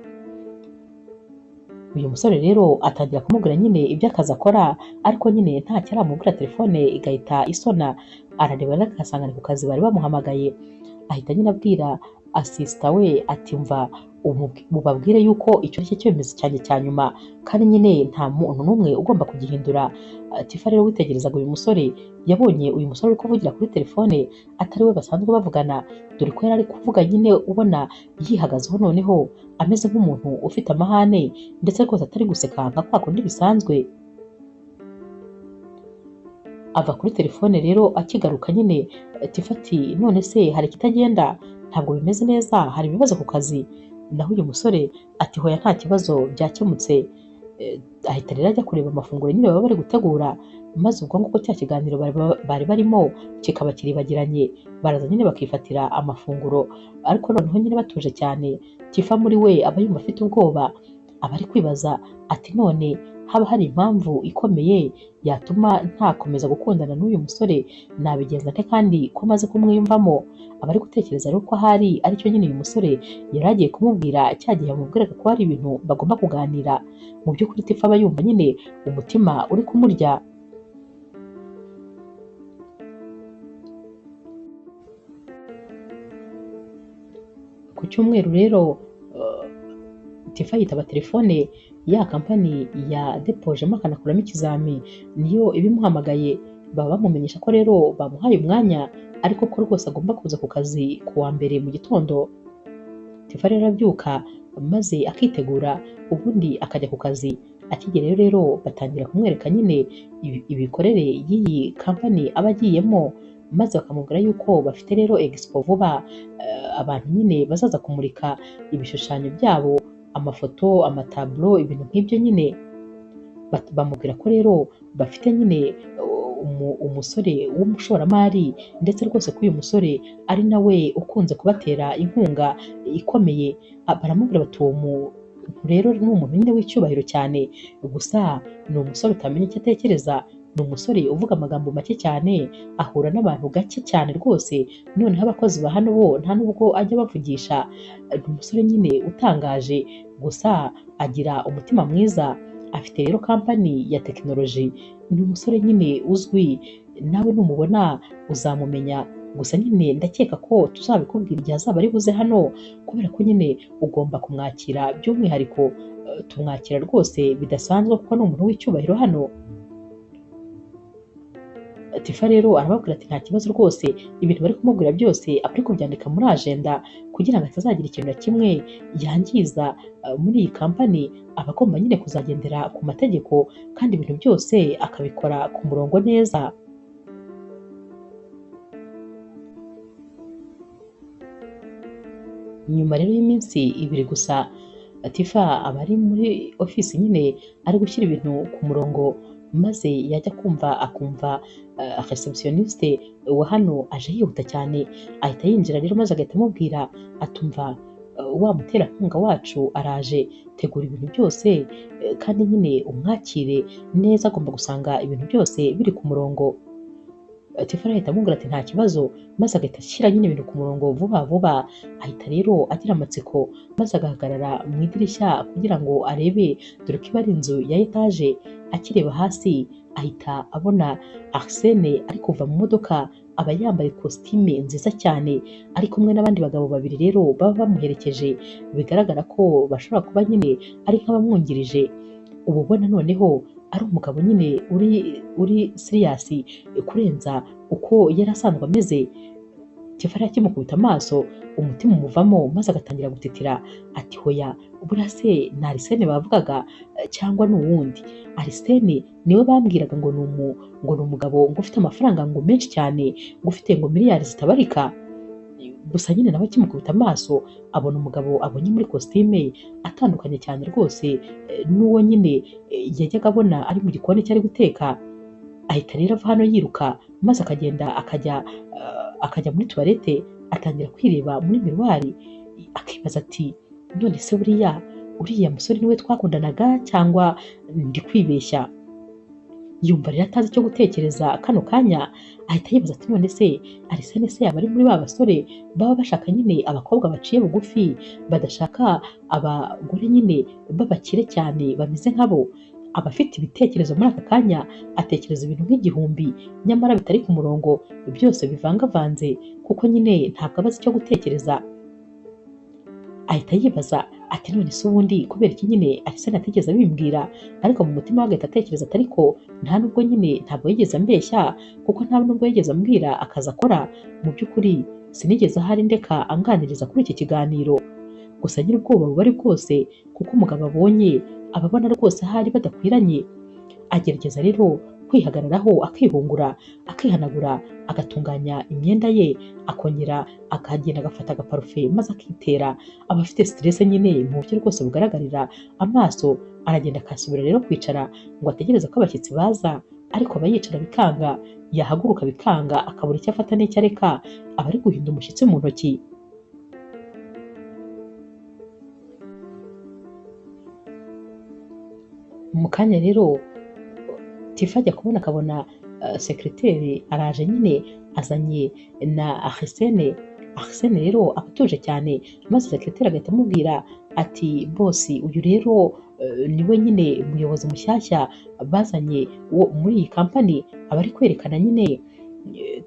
[SPEAKER 1] Uyu musore rero atangira kumubwira nyine ibyo akazi akora, ariko nyine ntacyo aramubwira, telefone igahita isona. Arareba agasanga ni ku kazi bari bamuhamagaye. Ahita nyine abwira asisita we ati mva mubabwire yuko icyo ari cyo cyemezo cyanjye cya nyuma, kandi nyine nta muntu n'umwe ugomba kugihindura. Tifa rero witegerezaga uyu musore, yabonye uyu musore uri kuvugira kuri telefone atari we basanzwe bavugana, dore ko yari ari kuvuga nyine ubona yihagazeho, noneho ameze nk'umuntu ufite amahane, ndetse rwose atari guseka nka kwa kundi bisanzwe. Ava kuri telefone rero akigaruka nyine, Tifa ati none se hari ikitagenda? Ntabwo bimeze neza, hari ibibazo ku kazi. Naho uyu musore ati hoya nta kibazo byakemutse. Ahita rero ajya kureba amafunguro nyine baba bari gutegura, maze ubwo ngubwo cya kiganiro bari barimo kikaba kiribagiranye. Baraza nyine bakifatira amafunguro, ariko noneho nyine batuje cyane. Tifa muri we aba yumva afite ubwoba, aba ari kwibaza ati none haba hari impamvu ikomeye yatuma ntakomeza gukundana n'uyu musore, nabigenza nte kandi ko maze kumwiyumvamo? Aba ari gutekereza rero ko ahari aricyo nyine uyu musore yari agiye kumubwira cya gihe yamubwiraga ko hari ibintu bagomba kuganira. Mu by'ukuri Tifa aba yumva nyine umutima uri kumurya. Ku cyumweru rero Tifa yitaba telefone ya kampani ya depojemo akanakuramo ikizami, niyo ibimuhamagaye. Baba bamumenyesha ko rero bamuhaye umwanya, ariko ko rwose agomba kuza ku kazi ku wa mbere mu gitondo. Tifa rero arabyuka maze akitegura, ubundi akajya ku kazi. Akigerayo rero batangira kumwereka nyine imikorere y'iyi kampani aba agiyemo, maze bakamubwira yuko bafite rero expo vuba, abantu nyine bazaza kumurika ibishushanyo byabo, amafoto, amataburo, ibintu nk'ibyo nyine. Bamubwira ko rero bafite nyine umusore w'umushoramari, ndetse rwose ko uyu musore ari nawe ukunze kubatera inkunga ikomeye. Baramubwira bati uwo muntu rero ni umuntu nyine w'icyubahiro cyane, gusa ni umusore utamenya icyo atekereza, ni umusore uvuga amagambo make cyane, ahura n'abantu gake cyane rwose, noneho abakozi ba hano bo nta nubwo ajya abavugisha. Ni umusore nyine utangaje, gusa agira umutima mwiza, afite rero kampani ya tekinoloji, ni umusore nyine uzwi, nawe numubona uzamumenya. Gusa nyine ndakeka ko tuzabikubwira igihe azaba ari buze hano, kubera ko nyine ugomba kumwakira by'umwihariko, tumwakira rwose bidasanzwe kuko ni umuntu w'icyubahiro hano. Tifa rero arababwira ati nta kibazo rwose, ibintu bari kumubwira byose aba ari kubyandika muri agenda kugira ngo atazagira ikintu na kimwe yangiza muri iyi kampani, aba agomba nyine kuzagendera ku mategeko kandi ibintu byose akabikora ku murongo neza. Nyuma rero y'iminsi 2 gusa, Tifa aba ari muri ofisi nyine ari gushyira ibintu ku murongo, maze yajya kumva akumva receptioniste wa hano aje yihuta cyane, ahita yinjira rero maze agahita amubwira atumva wa muterankunga wacu araje, tegura ibintu byose kandi nyine umwakire neza, agomba gusanga ibintu byose biri ku murongo. Tifa ahita amubwira ati nta kibazo, maze agahita ashyira nyine ibintu ku murongo vuba vuba. Ahita rero agira amatsiko maze agahagarara mu idirishya kugira ngo arebe, dore ko iba ari inzu ya etaje. Akireba hasi ahita abona Arsene ari kuva mu modoka, aba yambaye kositime nziza cyane, ari kumwe n'abandi bagabo babiri rero baba bamuherekeje, bigaragara ko bashobora kuba nyine ari nk'abamwungirije. Ubu ubona noneho ari umugabo nyine uri siriyasi kurenza uko yari asanzwe ameze. Tifa akimukubita amaso umutima umuvamo maze agatangira gutitira ati hoya, buriya se ni Arsene bavugaga cyangwa ni uwundi? Arsene niwe bambwiraga ngo ni umugabo ngo ufite amafaranga ngo menshi cyane, ngo ufite ngo miliyari zitabarika. Gusa nyine nawe akimukubita amaso abona umugabo abonye muri kositime atandukanye cyane rwose n'uwo nyine yajyaga abona ari mu gikoni cyari guteka. Ahita rero ava hano yiruka maze akagenda akajya muri tuwarete, atangira kwireba muri miruwari, akibaza ati none se buriya uriya musore niwe twakundanaga cyangwa ndi kwibeshya? Yumva rero atazi icyo gutekereza kano kanya, ahita yibaza ati none se Arsene se yaba ari muri ba basore baba bashaka nyine abakobwa baciye bugufi, badashaka abagore nyine b'abakire cyane bameze nkabo? Aba afite ibitekerezo muri aka kanya, atekereza ibintu nk'igihumbi nyamara bitari ku murongo, byose bivangavanze kuko nyine ntabwo aba azi icyo gutekereza. Ahita yibaza ati none se ubundi kubera iki nyine Arsene atigeze abimbwira? Ariko mu mutima we agahita atekereza ati ariko nta nubwo nyine ntabwo yigeze ambeshya, kuko nta nubwo yigeze ambwira akazi akora, mu by'ukuri sinigeze ahari ndeka anganiriza kuri iki kiganiro. Gusa nyine ubwoba buba ari bwose kuko umugabo abonye ababona rwose ahari badakwiranye. Agerageza rero kwihagararaho, akihungura, akihanagura, agatunganya imyenda ye, akongera akagenda agafata agaparufe maze akitera. Aba afite stress nyine mu buryo rwose bugaragarira amaso. Aragenda akasubira rero kwicara ngo ategereze ko abashyitsi baza, ariko aba yicara bikanga, yahaguruka bikanga, akabura icyo afata n'icyo areka, aba ari guhinda umushyitsi mu ntoki. Mu kanya rero Tifa ajya kubona akabona sekreteri araje nyine azanye na Arsene. Arsene rero aba atuje cyane, maze sekreteri agahita amubwira ati bosi, uyu rero niwe nyine umuyobozi mushyashya bazanye wo muri iyi kampani, aba ari kwerekana nyine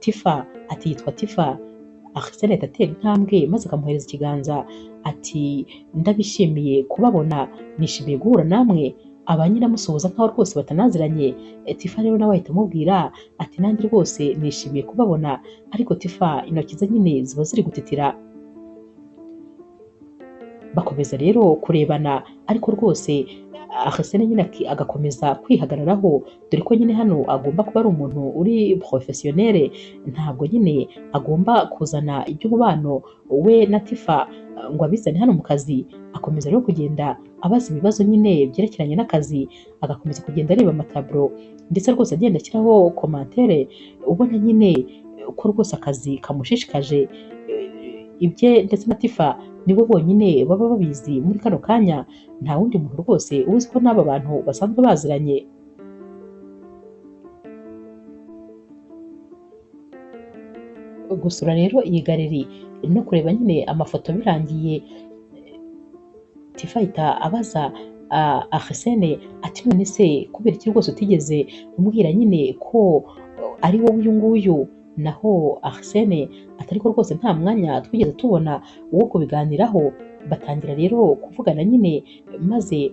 [SPEAKER 1] Tifa, ati yitwa Tifa. Arsene ahita atera intambwe maze akamuhereza ikiganza ati ndabishimiye kubabona, nishimiye guhura namwe. Aba nyine amusuhuza nkaho rwose batanaziranye. Tifa rero nawe ahita amubwira ati nanjye rwose nishimiye kubabona, ariko Tifa intoki ze nyine ziba ziri gutitira. Bakomeza rero kurebana, ariko rwose Arsene nyine agakomeza kwihagararaho, dore ko nyine hano agomba kuba ari umuntu uri professionnel, ntabwo nyine agomba kuzana iby'umubano we na Tifa ngo abizane hano mu kazi. Akomeza rero kugenda abaza ibibazo nyine byerekeranye n'akazi, agakomeza kugenda areba amataburo, ndetse rwose agenda ashyiraho komantere, ubona nyine ko rwose akazi kamushishikaje. Ibye ndetse na Tifa nibo bonyine baba babizi muri kano kanya, nta wundi muntu rwose uzi ko n'aba bantu basanzwe baziranye. Gusura rero iyi galeri no kureba nyine amafoto birangiye, Tifa ahita abaza Arsene ati none se kubera iki rwose utigeze umbwira nyine ko ari wowe uyu nguyu? Naho Arsene atari ko rwose nta mwanya twigeze tubona wo kubiganiraho. Batangira rero kuvugana nyine, maze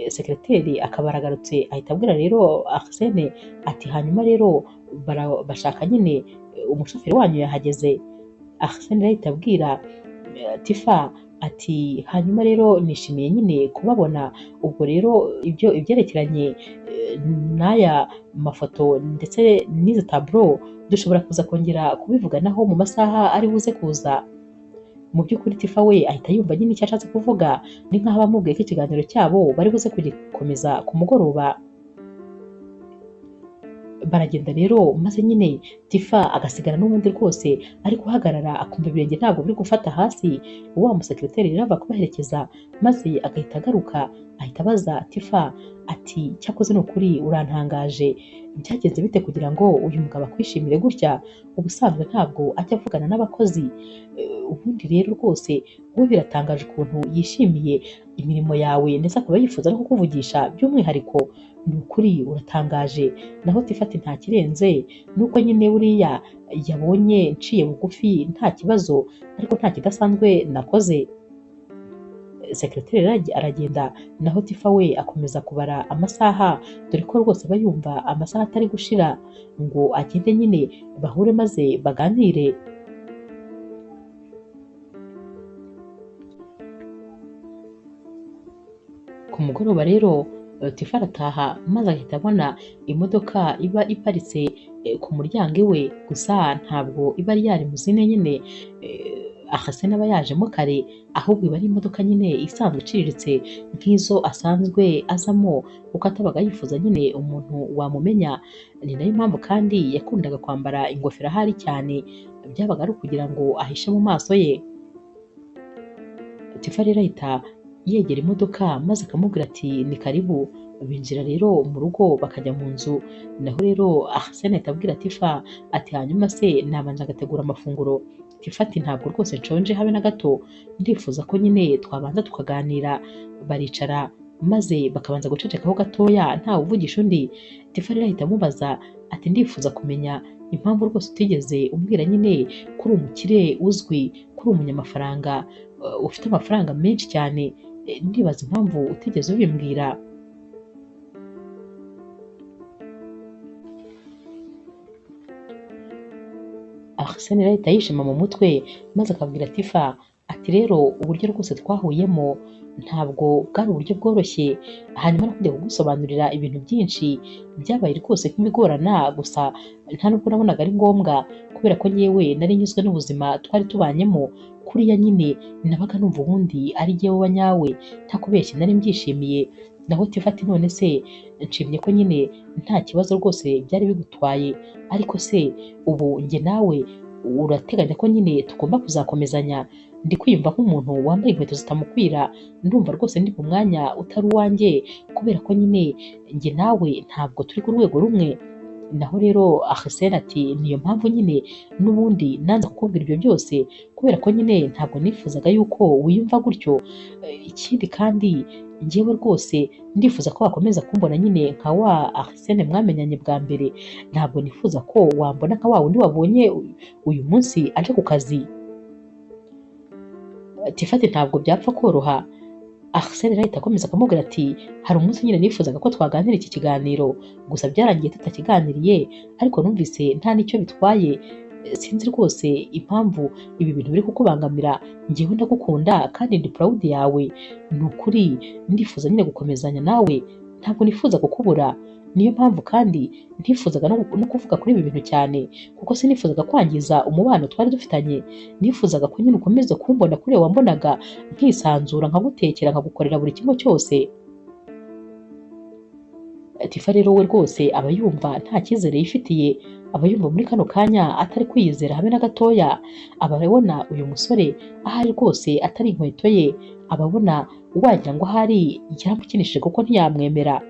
[SPEAKER 1] sekreteri akaba aragarutse ahita abwira rero Arsene ati hanyuma rero bashaka nyine umushoferi wanyu yahageze. Arsene ahita abwira Tifa ati hanyuma rero nishimiye nyine kubabona, ubwo rero ibyo ibyerekeranye n'aya mafoto ndetse n'izi taburo dushobora kuza kongera kubivuganaho mu masaha ari buze kuza. Mu by'ukuri Tifa we ahita yumva nyine icyo ashatse kuvuga, ni nk'aho bamubwiye ko ikiganiro cyabo bari buze kugikomeza ku mugoroba. Baragenda rero maze nyine Tifa agasigara n'ubundi rwose ari guhagarara akumva ibirenge ntabwo biri gufata hasi. Wa musekreteri rero ava kubaherekeza maze agahita agaruka ahita abaza Tifa ati cyakoze ni ukuri urantangaje, byagenze bite kugira ngo uyu mugabo akwishimire gutya? Ubusanzwe ntabwo ajya avugana n'abakozi, ubundi rero rwose wowe biratangaje ukuntu yishimiye imirimo yawe ndetse akaba yifuza no kukuvugisha by'umwihariko, ni ukuri uratangaje. Naho Tifa ati nta kirenze nuko nyine buriya yabonye nciye bugufi nta kibazo, ariko nta kidasanzwe nakoze. Sekreteri aragenda, naho Tifa we akomeza kubara amasaha, dore ko rwose aba yumva amasaha atari gushira ngo agende nyine bahure maze baganire. Ku mugoroba rero Tifa arataha maze ahita abona imodoka iba iparitse ku muryango iwe, gusa ntabwo iba ari ya limuzine nyine Arsene aba yajemo kare, ahubwo iba ari imodoka nyine isanzwe iciriritse nk'izo asanzwe azamo, kuko atabaga yifuza nyine umuntu wamumenya. Ni nayo mpamvu kandi yakundaga kwambara ingofero ahari cyane, byabaga ari ukugira ngo ahishe mu maso ye. Tifa rero ahita yegera imodoka maze akamubwira ati ni karibu. Binjira rero mu rugo bakajya mu nzu, naho rero Arsene ahita abwira Tifa ati hanyuma se nabanza agategura amafunguro. Tifa ati ntabwo rwose nshonje habe na gato, ndifuza ko nyine twabanza tukaganira. Baricara maze bakabanza gucecekaho gatoya ntawe uvugisha undi. Tifa rero ahita amubaza ati ndifuza kumenya impamvu rwose utigeze umbwira nyine ko uri umukire uzwi, ko uri umunyamafaranga ufite amafaranga menshi cyane, ndibaza impamvu utigeze ubimbwira. Arsene ahita yishima mu mutwe maze akabwira Tifa ati rero uburyo rwose twahuyemo ntabwo bwari uburyo bworoshye, hanyuma no kujya kugusobanurira ibintu byinshi byabaye rwose nk'ibigorana, gusa nta nubwo nabonaga ari ngombwa kubera ko njyewe nari nyuzwe n'ubuzima twari tubanyemo. Kuriya nyine nabaga numva ubundi ari jyewe wa nyawe, ntakubeshye nari mbyishimiye. Naho Tifa ati none se nshimye ko nyine nta kibazo rwose byari bigutwaye, ariko se ubu njye nawe urateganya ko nyine tugomba kuzakomezanya? Ndi kwiyumva nk'umuntu wambaye inkweto zitamukwira, ndumva rwose ndi mu mwanya utari uwanjye kubera ko nyine njye nawe ntabwo turi ku rwego rumwe. Naho rero Arsene ati niyo mpamvu nyine n'ubundi nanze kukubwira ibyo byose kubera ko nyine ntabwo nifuzaga yuko wiyumva gutyo. Ikindi kandi njyewe rwose ndifuza ko wakomeza kumbona nyine nka wa Arsene mwamenyanye bwa mbere, ntabwo nifuza ko wambona nka wa wundi wabonye uyu munsi aje ku kazi. Tifa ati ntabwo byapfa koroha. Arsene ahita akomeza akamubwira ati hari umunsi nyine nifuzaga ko twaganira iki kiganiro, gusa byarangiye tutakiganiriye, ariko numvise nta n'icyo bitwaye, sinzi rwose impamvu ibi bintu biri kukubangamira, njyewe ndagukunda kandi ndi proud yawe, ni ukuri ndifuza nyine gukomezanya nawe, ntabwo nifuza kukubura. Niyo mpamvu kandi ntifuzaga no kuvuga kuri ibi bintu cyane, kuko sinifuzaga kwangiza umubano twari dufitanye, nifuzaga ko nyine ukomeza kumbona kuri wambonaga nkisanzura, nkagutekera, nkagukorera buri kimwe cyose. Tifa rero we rwose aba yumva nta cyizere yifitiye, aba yumva muri kano kanya atari kwiyizera habe na gatoya, aba abona uyu musore ahari rwose atari inkweto ye, aba abona wagira ngo ahari yaramukinishije kuko ntiyamwemera.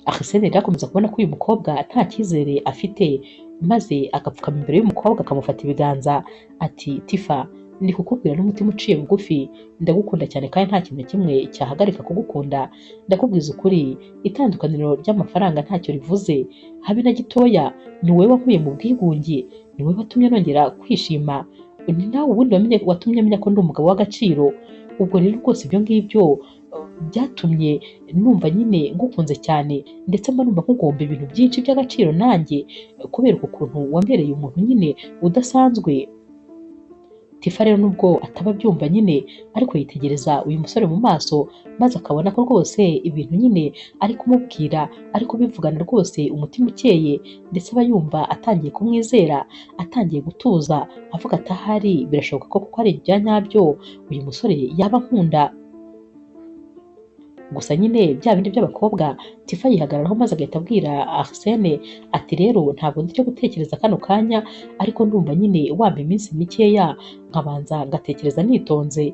[SPEAKER 1] Arsene rero akomeza kubona ko uyu mukobwa nta cyizere afite, maze agapfukama imbere y'umukobwa akamufata ibiganza ati Tifa Ndi kukubwira n'umutima uciye bugufi, ndagukunda cyane kandi nta kintu na kimwe cyahagarika kugukunda. Ndakubwiza ukuri, itandukaniro ry'amafaranga ntacyo rivuze habe na gitoya. Ni wowe wankuye mu bwigunge, ni wowe watumye nongera kwishima, ni nawe ubundi watumye menya ko ndi umugabo w'agaciro. Ubwo rero rwose ibyo ngibyo byatumye numva nyine ngukunze cyane, ndetse mba numva nkugomba ibintu byinshi by'agaciro nanjye, kubera ukuntu wambereye umuntu nyine udasanzwe. Tifa rero nubwo ataba abyumva nyine, ariko yitegereza uyu musore mu maso, maze akabona ko rwose ibintu nyine ari kumubwira, ari kubivugana rwose umutima ukeye, ndetse aba yumva atangiye kumwizera, atangiye gutuza, avuga ati ahari birashoboka ko kuko ari ibya nyabyo uyu musore yaba ankunda. Gusa nyine bya bindi by'abakobwa, Tifa yihagararaho maze agahita abwira Arsene ati rero ntabwo ndi cyo gutekereza kano kanya, ariko ndumva nyine wampa iminsi mikeya nkabanza ngatekereza nitonze.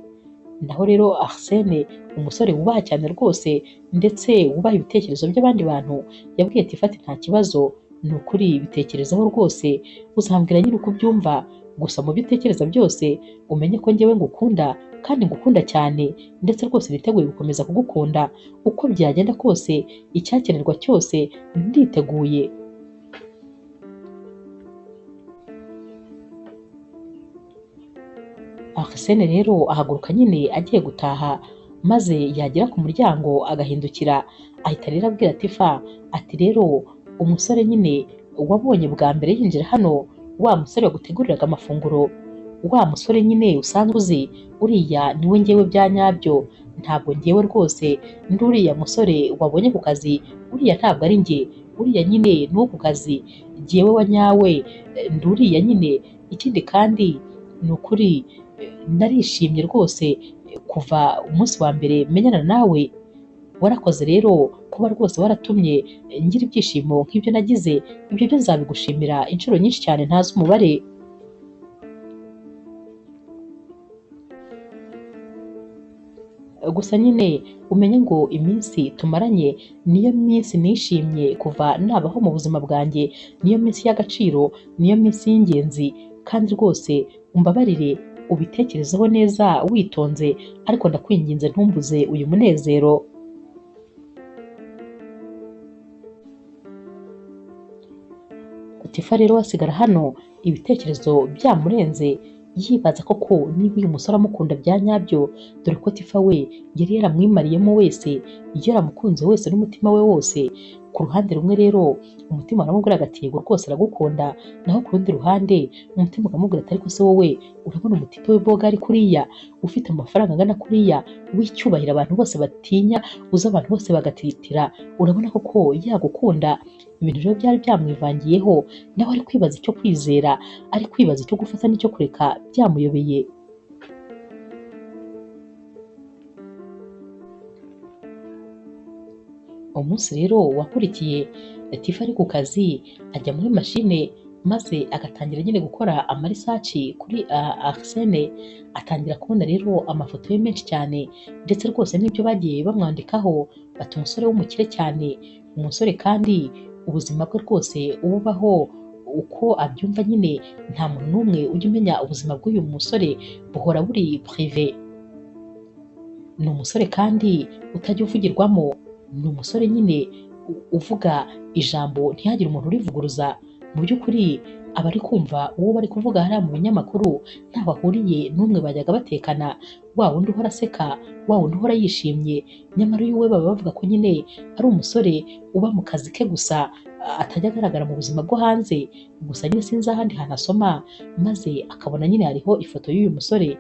[SPEAKER 1] Naho rero Arsene, umusore wubaha cyane rwose ndetse wubaha ibitekerezo by'abandi bantu, yabwiye Tifa ati nta kibazo, ni ukuri bitekerezaho rwose, uzambwira nyine uko ubyumva, gusa mu byo utekereza byose umenye ko njyewe ngukunda kandi ngukunda cyane, ndetse rwose niteguye gukomeza kugukunda uko byagenda kose, icyakenerwa cyose nditeguye. Arsene rero ahaguruka nyine agiye gutaha, maze yagera ku muryango agahindukira, ahita rero abwira Tifa ati rero umusore nyine wabonye bwa mbere yinjira hano, wa musore waguteguriraga amafunguro, wa musore nyine usanzwe uzi, uriya niwe ngewe bya nyabyo, ntabwo ngewe rwose ndi uriya musore wabonye ku kazi, uriya ntabwo ari njye, uriya nyine ni uwo ku kazi, jyewe wa nyawe ndi uriya nyine. Ikindi kandi ni ukuri narishimye rwose kuva umunsi wa mbere menyana nawe, warakoze rero kuba rwose waratumye ngira ibyishimo nk'ibyo nagize, ibyo byo nzabigushimira inshuro nyinshi cyane ntazi umubare. Gusa nyine umenye ngo iminsi tumaranye niyo minsi nishimye kuva nabaho mu buzima bwanjye, niyo minsi y'agaciro, niyo minsi y'ingenzi, kandi rwose umbabarire ubitekerezeho neza witonze, ariko ndakwinginze ntumbuze uyu munezero. Tifa rero asigara hano ibitekerezo byamurenze, yibaza koko niba uyu musore amukunda bya nyabyo, dore ko Tifa we yari yaramwimariyemo wese, yaramukunze wese n'umutima we wose. Ku ruhande rumwe rero umutima aramubwira ati yego rwose aragukunda, naho ku rundi ruhande umutima ukamubwira ati ariko se wowe urabona umutipe w'imboga ari kuriya, ufite amafaranga angana kuriya, w'icyubahiro abantu bose batinya, uzi abantu bose bagatitira, urabona koko yagukunda. Ibintu rero byari byamwivangiyeho, nawe ari kwibaza icyo kwizera, ari kwibaza icyo gufata n'icyo kureka, byamuyobeye. Umunsi rero wakurikiye Tifa ari ku kazi, ajya muri mashine maze agatangira nyine gukora amarisaci kuri Arsene, atangira kubona rero amafoto ye menshi cyane, ndetse rwose n'ibyo bagiye bamwandikaho, bati umusore w'umukire cyane, umusore kandi ubuzima bwe rwose ububaho uko abyumva nyine, nta muntu n'umwe ujya umenya ubuzima bw'uyu musore, buhora buri prive. Ni umusore kandi utajya uvugirwamo, ni umusore nyine uvuga ijambo ntihagire umuntu urivuguruza. Mu by'ukuri aba ari kumva uwo bari kuvuga hariya mu binyamakuru ntaho ahuriye n'umwe bajyaga batekana, wa wundi uhora aseka, wa wundi uhora yishimye, nyamara uyu we baba bavuga ko nyine ari umusore uba mu kazi ke gusa, atajya agaragara mu buzima bwo hanze. Gusa nyine sinzi ahandi hantu asoma, maze akabona nyine hariho ifoto y'uyu musore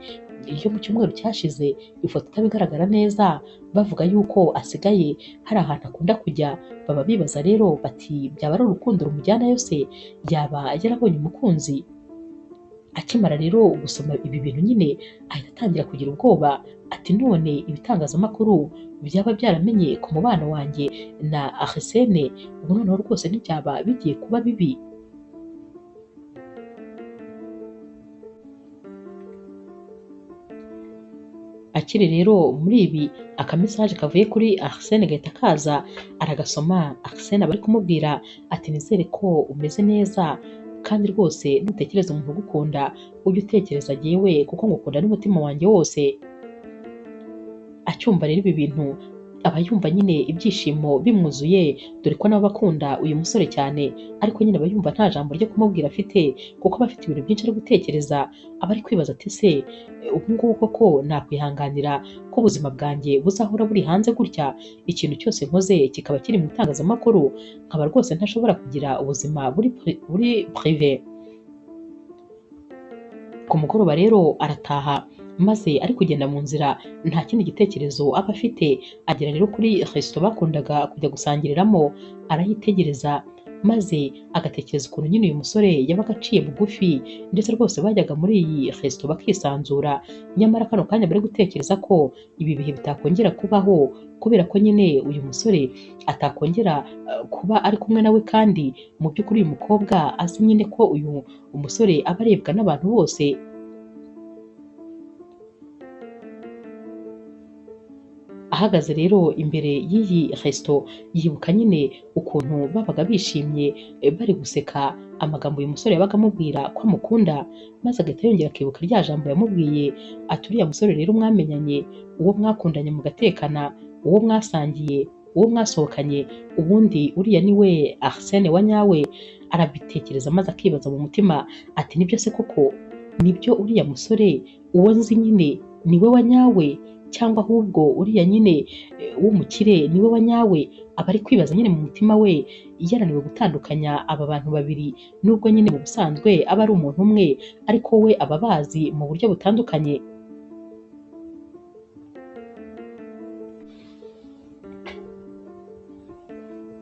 [SPEAKER 1] yo mu cyumweru cyashize, ifoto itabigaragara neza, bavuga yuko asigaye hari ahantu akunda kujya. Baba bibaza rero bati byaba ari urukundo rumujyanayo se, yaba yarabonye umukunzi? Akimara rero gusoma ibi bintu nyine ahita atangira kugira ubwoba, ati none ibitangazamakuru byaba byaramenye ku mubano wanjye na Arsene, ubu noneho rwose ntibyaba bigiye kuba bibi. Akiri rero muri ibi, akamesaje kavuye kuri Arsene gahita kaza, aragasoma. Arsene aba ari kumubwira ati nizere ko umeze neza Kandi rwose nutekereza umuntu ugukunda ujye utekereza jyewe, kuko ngukunda n'umutima wanjye wose. Acyumva rero ibi bintu aba yumva nyine ibyishimo bimwuzuye, dore ko nawe akunda uyu musore cyane, ariko nyine aba yumva nta jambo ryo kumubwira afite, kuko aba afite ibintu byinshi ari gutekereza. Aba ari kwibaza ati se ubu ngubu koko nakwihanganira ko ubuzima bwanjye buzahora buri hanze gutya, ikintu cyose nkoze kikaba kiri mu itangazamakuru, nkaba rwose ntashobora kugira ubuzima buri prive. Ku mugoroba rero arataha, maze ari kugenda mu nzira nta kindi gitekerezo aba afite. Agera rero kuri resto bakundaga kujya gusangiriramo, arayitegereza maze agatekereza ukuntu nyine uyu musore yabaga aciye bugufi, ndetse rwose bajyaga muri iyi resto bakisanzura. Nyamara kano kanya bari gutekereza ko ibi bihe bitakongera kubaho, kubera ko nyine uyu musore atakongera kuba ari kumwe nawe, kandi mu by'ukuri uyu mukobwa azi nyine ko uyu umusore aba arebwa n'abantu bose. Ahagaze rero imbere y'iyi resto yibuka nyine ukuntu babaga bishimye bari guseka amagambo uyu musore yabaga amubwira ko amukunda, maze agahita yongera akibuka rya jambo yamubwiye ati uriya musore rero mwamenyanye, uwo mwakundanye mugatekana, uwo mwasangiye, uwo mwasohokanye, ubundi uriya ni we Arsene wa nyawe. Arabitekereza maze akibaza mu mutima ati nibyo se koko, nibyo uriya musore uwo nzi nyine ni we wa nyawe, cyangwa ahubwo uriya nyine w'umukire niwe wa nyawe? Aba ari kwibaza nyine mu mutima we, yananiwe gutandukanya aba bantu babiri, nubwo nyine mu busanzwe aba ari umuntu umwe, ariko we aba abazi mu buryo butandukanye.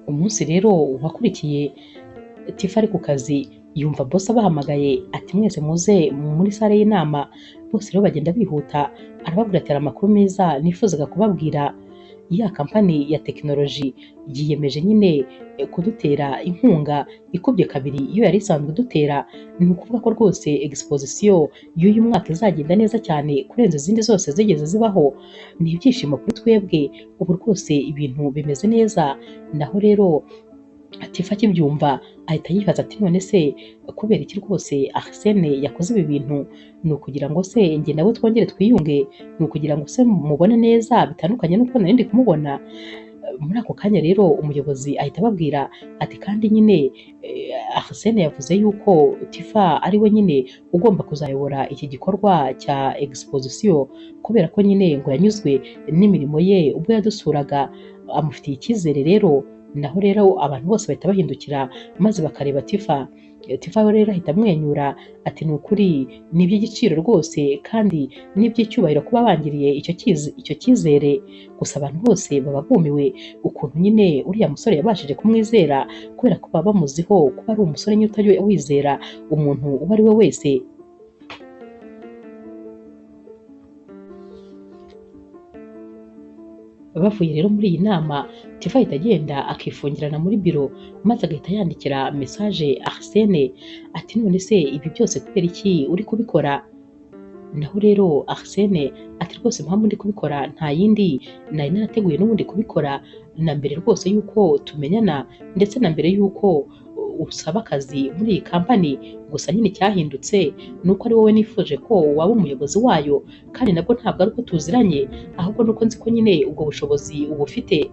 [SPEAKER 1] Umunsi rero wakurikiye Tifa ari ku kazi, yumva boss abahamagaye ati mwese muze muri sale y'inama. Bose rero bagenda bihuta, arababwira ati hari amakuru meza nifuzaga kubabwira. Ya kampani ya tekinoloji yiyemeje nyine kudutera inkunga ikubye kabiri iyo yari isanzwe idutera. Ni ukuvuga ko rwose exposition y'uyu mwaka izagenda neza cyane kurenza izindi zose zigeze zibaho. Ni ibyishimo kuri twebwe, ubu rwose ibintu bimeze neza. Naho rero Tifa akibyumva ahita yibaza ati none se kubera iki rwose Arsene yakoze ibi bintu? Ni ukugira ngo se njye nawe twongere twiyunge? Ni ukugira ngo se mubone neza bitandukanye n'uko nari ndi kumubona? Muri ako kanya rero umuyobozi ahita ababwira ati kandi nyine Arsene yavuze yuko Tifa ari we nyine ugomba kuzayobora iki gikorwa cya exposition, kubera ko nyine ngo yanyuzwe n'imirimo ye ubwo yadusuraga, amufitiye icyizere rero. Naho rero abantu bose bahita bahindukira maze bakareba Tifa. Tifa rero ahita amwenyura ati ni ukuri ni iby'igiciro rwose kandi ni iby'icyubahiro kuba bangiriye icyo cyizere. Gusa abantu bose baba bumiwe ukuntu nyine uriya musore yabashije kumwizera, kubera ko baba bamuziho kuba ari umusore nyine utajya wizera umuntu uwo ari we wese. Bavuye rero muri iyi nama, Tifa ahita agenda akifungirana muri biro, maze agahita yandikira message Arsene ati none se ibi byose kubera iki uri kubikora? Naho rero Arsene ati rwose impamvu ndi kubikora nta yindi, nari narateguye n'ubundi kubikora na mbere rwose yuko tumenyana, ndetse na mbere yuko usaba akazi muri iyi kampani. Gusa nyine icyahindutse ni uko ari wowe nifuje ko waba umuyobozi wayo, kandi nabwo ntabwo ari uko tuziranye, ahubwo ni uko nzi ko nyine ubwo bushobozi ubufite.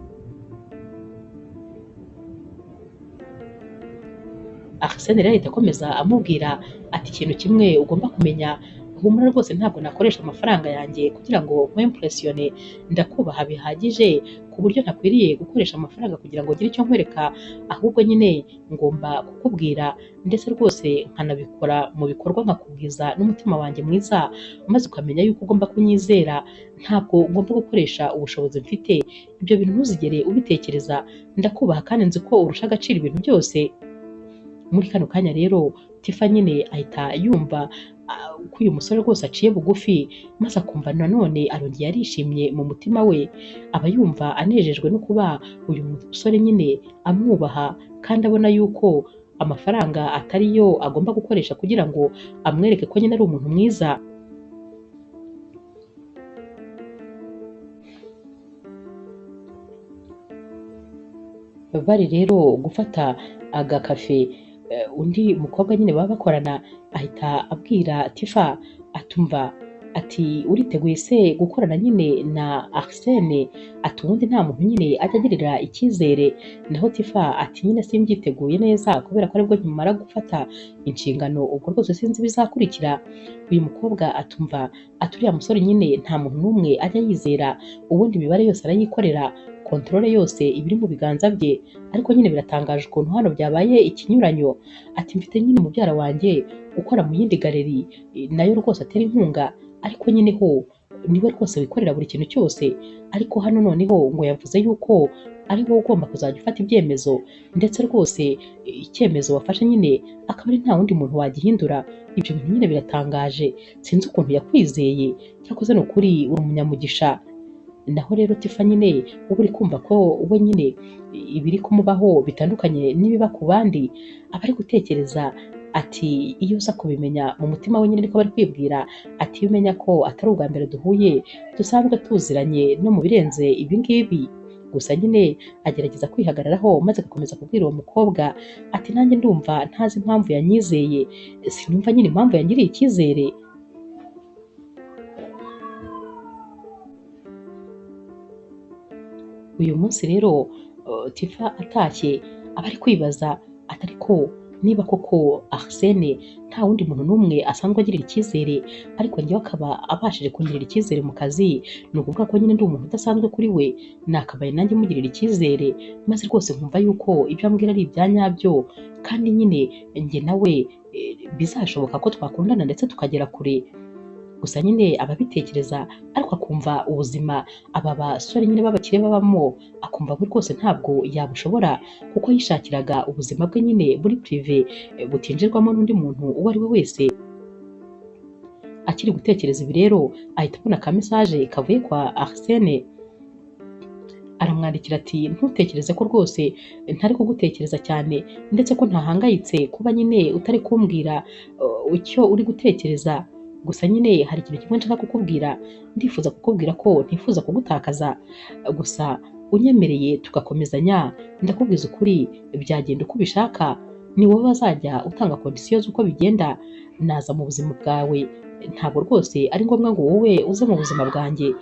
[SPEAKER 1] Arsene rero ahita akomeza amubwira ati ikintu kimwe ugomba kumenya, humura rwose ntabwo nakoresha amafaranga yanjye kugira ngo nkwimpresiyone, ndakubaha bihagije ku buryo ntakwiriye gukoresha amafaranga kugira ngo ngire icyo nkwereka, ahubwo nyine ngomba kukubwira ndetse rwose nkanabikora mu bikorwa, nkakubwiza n'umutima wanjye mwiza, maze ukamenya yuko ugomba kunyizera. Ntabwo ngomba gukoresha ubushobozi mfite, ibyo bintu ntuzigere ubitekereza, ndakubaha kandi nzi ko urusha agaciro ibintu byose. Muri kano kanya rero Tifa nyine ahita yumva ko uyu musore rwose aciye bugufi, maze akumva nanone arongeye arishimye mu mutima we. Aba yumva anejejwe no kuba uyu musore nyine amwubaha, kandi abona yuko amafaranga atari yo agomba gukoresha kugira ngo amwereke ko nyine ari umuntu mwiza. Bari rero gufata agakafe Undi mukobwa nyine baba bakorana ahita abwira Tifa atumva ati uriteguye se gukorana nyine na Arsene? Ati ubundi nta muntu nyine ajya agirira icyizere. Naho Tifa ati nyine simbyiteguye neza kubera ko aribwo nkimara gufata inshingano, ubwo rwose sinzi ibizakurikira. Uyu mukobwa atumva ati uriya musore nyine nta muntu n'umwe ajya yizera, ubundi imibare yose arayikorera, kontrole yose iba iri mu biganza bye, ariko nyine biratangaje ukuntu hano byabaye ikinyuranyo. Ati mfite nyine mubyara wanjye ukora mu yindi galeri nayo rwose atera inkunga, ariko nyine ho niwe rwose wikorera buri kintu cyose, ariko hano noneho ngo yavuze yuko ari wowe ugomba kuzajya ufata ibyemezo, ndetse rwose icyemezo wafashe nyine akaba ari nta wundi muntu wagihindura. Ibyo bintu nyine biratangaje, sinzi ukuntu yakwizeye, cyakoze ni ukuri uri umunyamugisha. Naho rero Tifa nyine uba uri kumva ko we nyine ibiri kumubaho bitandukanye n'ibiba ku bandi, aba ari gutekereza ati iyo uza kubimenya mu mutima we nyine niko bari kwibwira, ati iyo umenya ko atari ubwa mbere duhuye, dusanzwe tuziranye no mu birenze ibi ngibi. Gusa nyine agerageza kwihagararaho maze agakomeza kubwira uwo mukobwa ati nanjye ndumva ntazi impamvu yanyizeye, sinumva nyine impamvu yangiriye icyizere. Uyu munsi rero Tifa atashye aba ari kwibaza ati ariko niba koko Arsene nta wundi muntu n'umwe asanzwe agirira icyizere, ariko njyewe akaba abashije kungirira icyizere mu kazi, ni ukuvuga ko nyine ndi umuntu udasanzwe kuri we, nakabaye nanjye mugirira icyizere, maze rwose nkumva yuko ibyo ambwira ari ibya nyabyo, kandi nyine njye nawe bizashoboka ko twakundana ndetse tukagera kure. Gusa nyine ababitekereza ariko akumva ubuzima aba basore nyine b'abakire babamo, akumva ko rwose ntabwo yabushobora kuko yishakiraga ubuzima bwe nyine buri prive butinjirwamo n'undi muntu uwo ari we wese. Akiri gutekereza ibi rero ahita abona ka message kavuye kwa Arsene, aramwandikira ati ntutekereze ko rwose ntari kugutekereza cyane, ndetse ko ntahangayitse kuba nyine utari kumbwira icyo uri gutekereza. Gusa nyine hari ikintu kimwe nshaka kukubwira, ndifuza kukubwira ko ntifuza kugutakaza, gusa unyemereye tugakomezanya, ndakubwiza ukuri byagenda uko ubishaka, ni wowe wazajya utanga kondisiyo z'uko bigenda, naza mu buzima bwawe, ntabwo rwose ari ngombwa ngo wowe uze mu buzima bwanjye,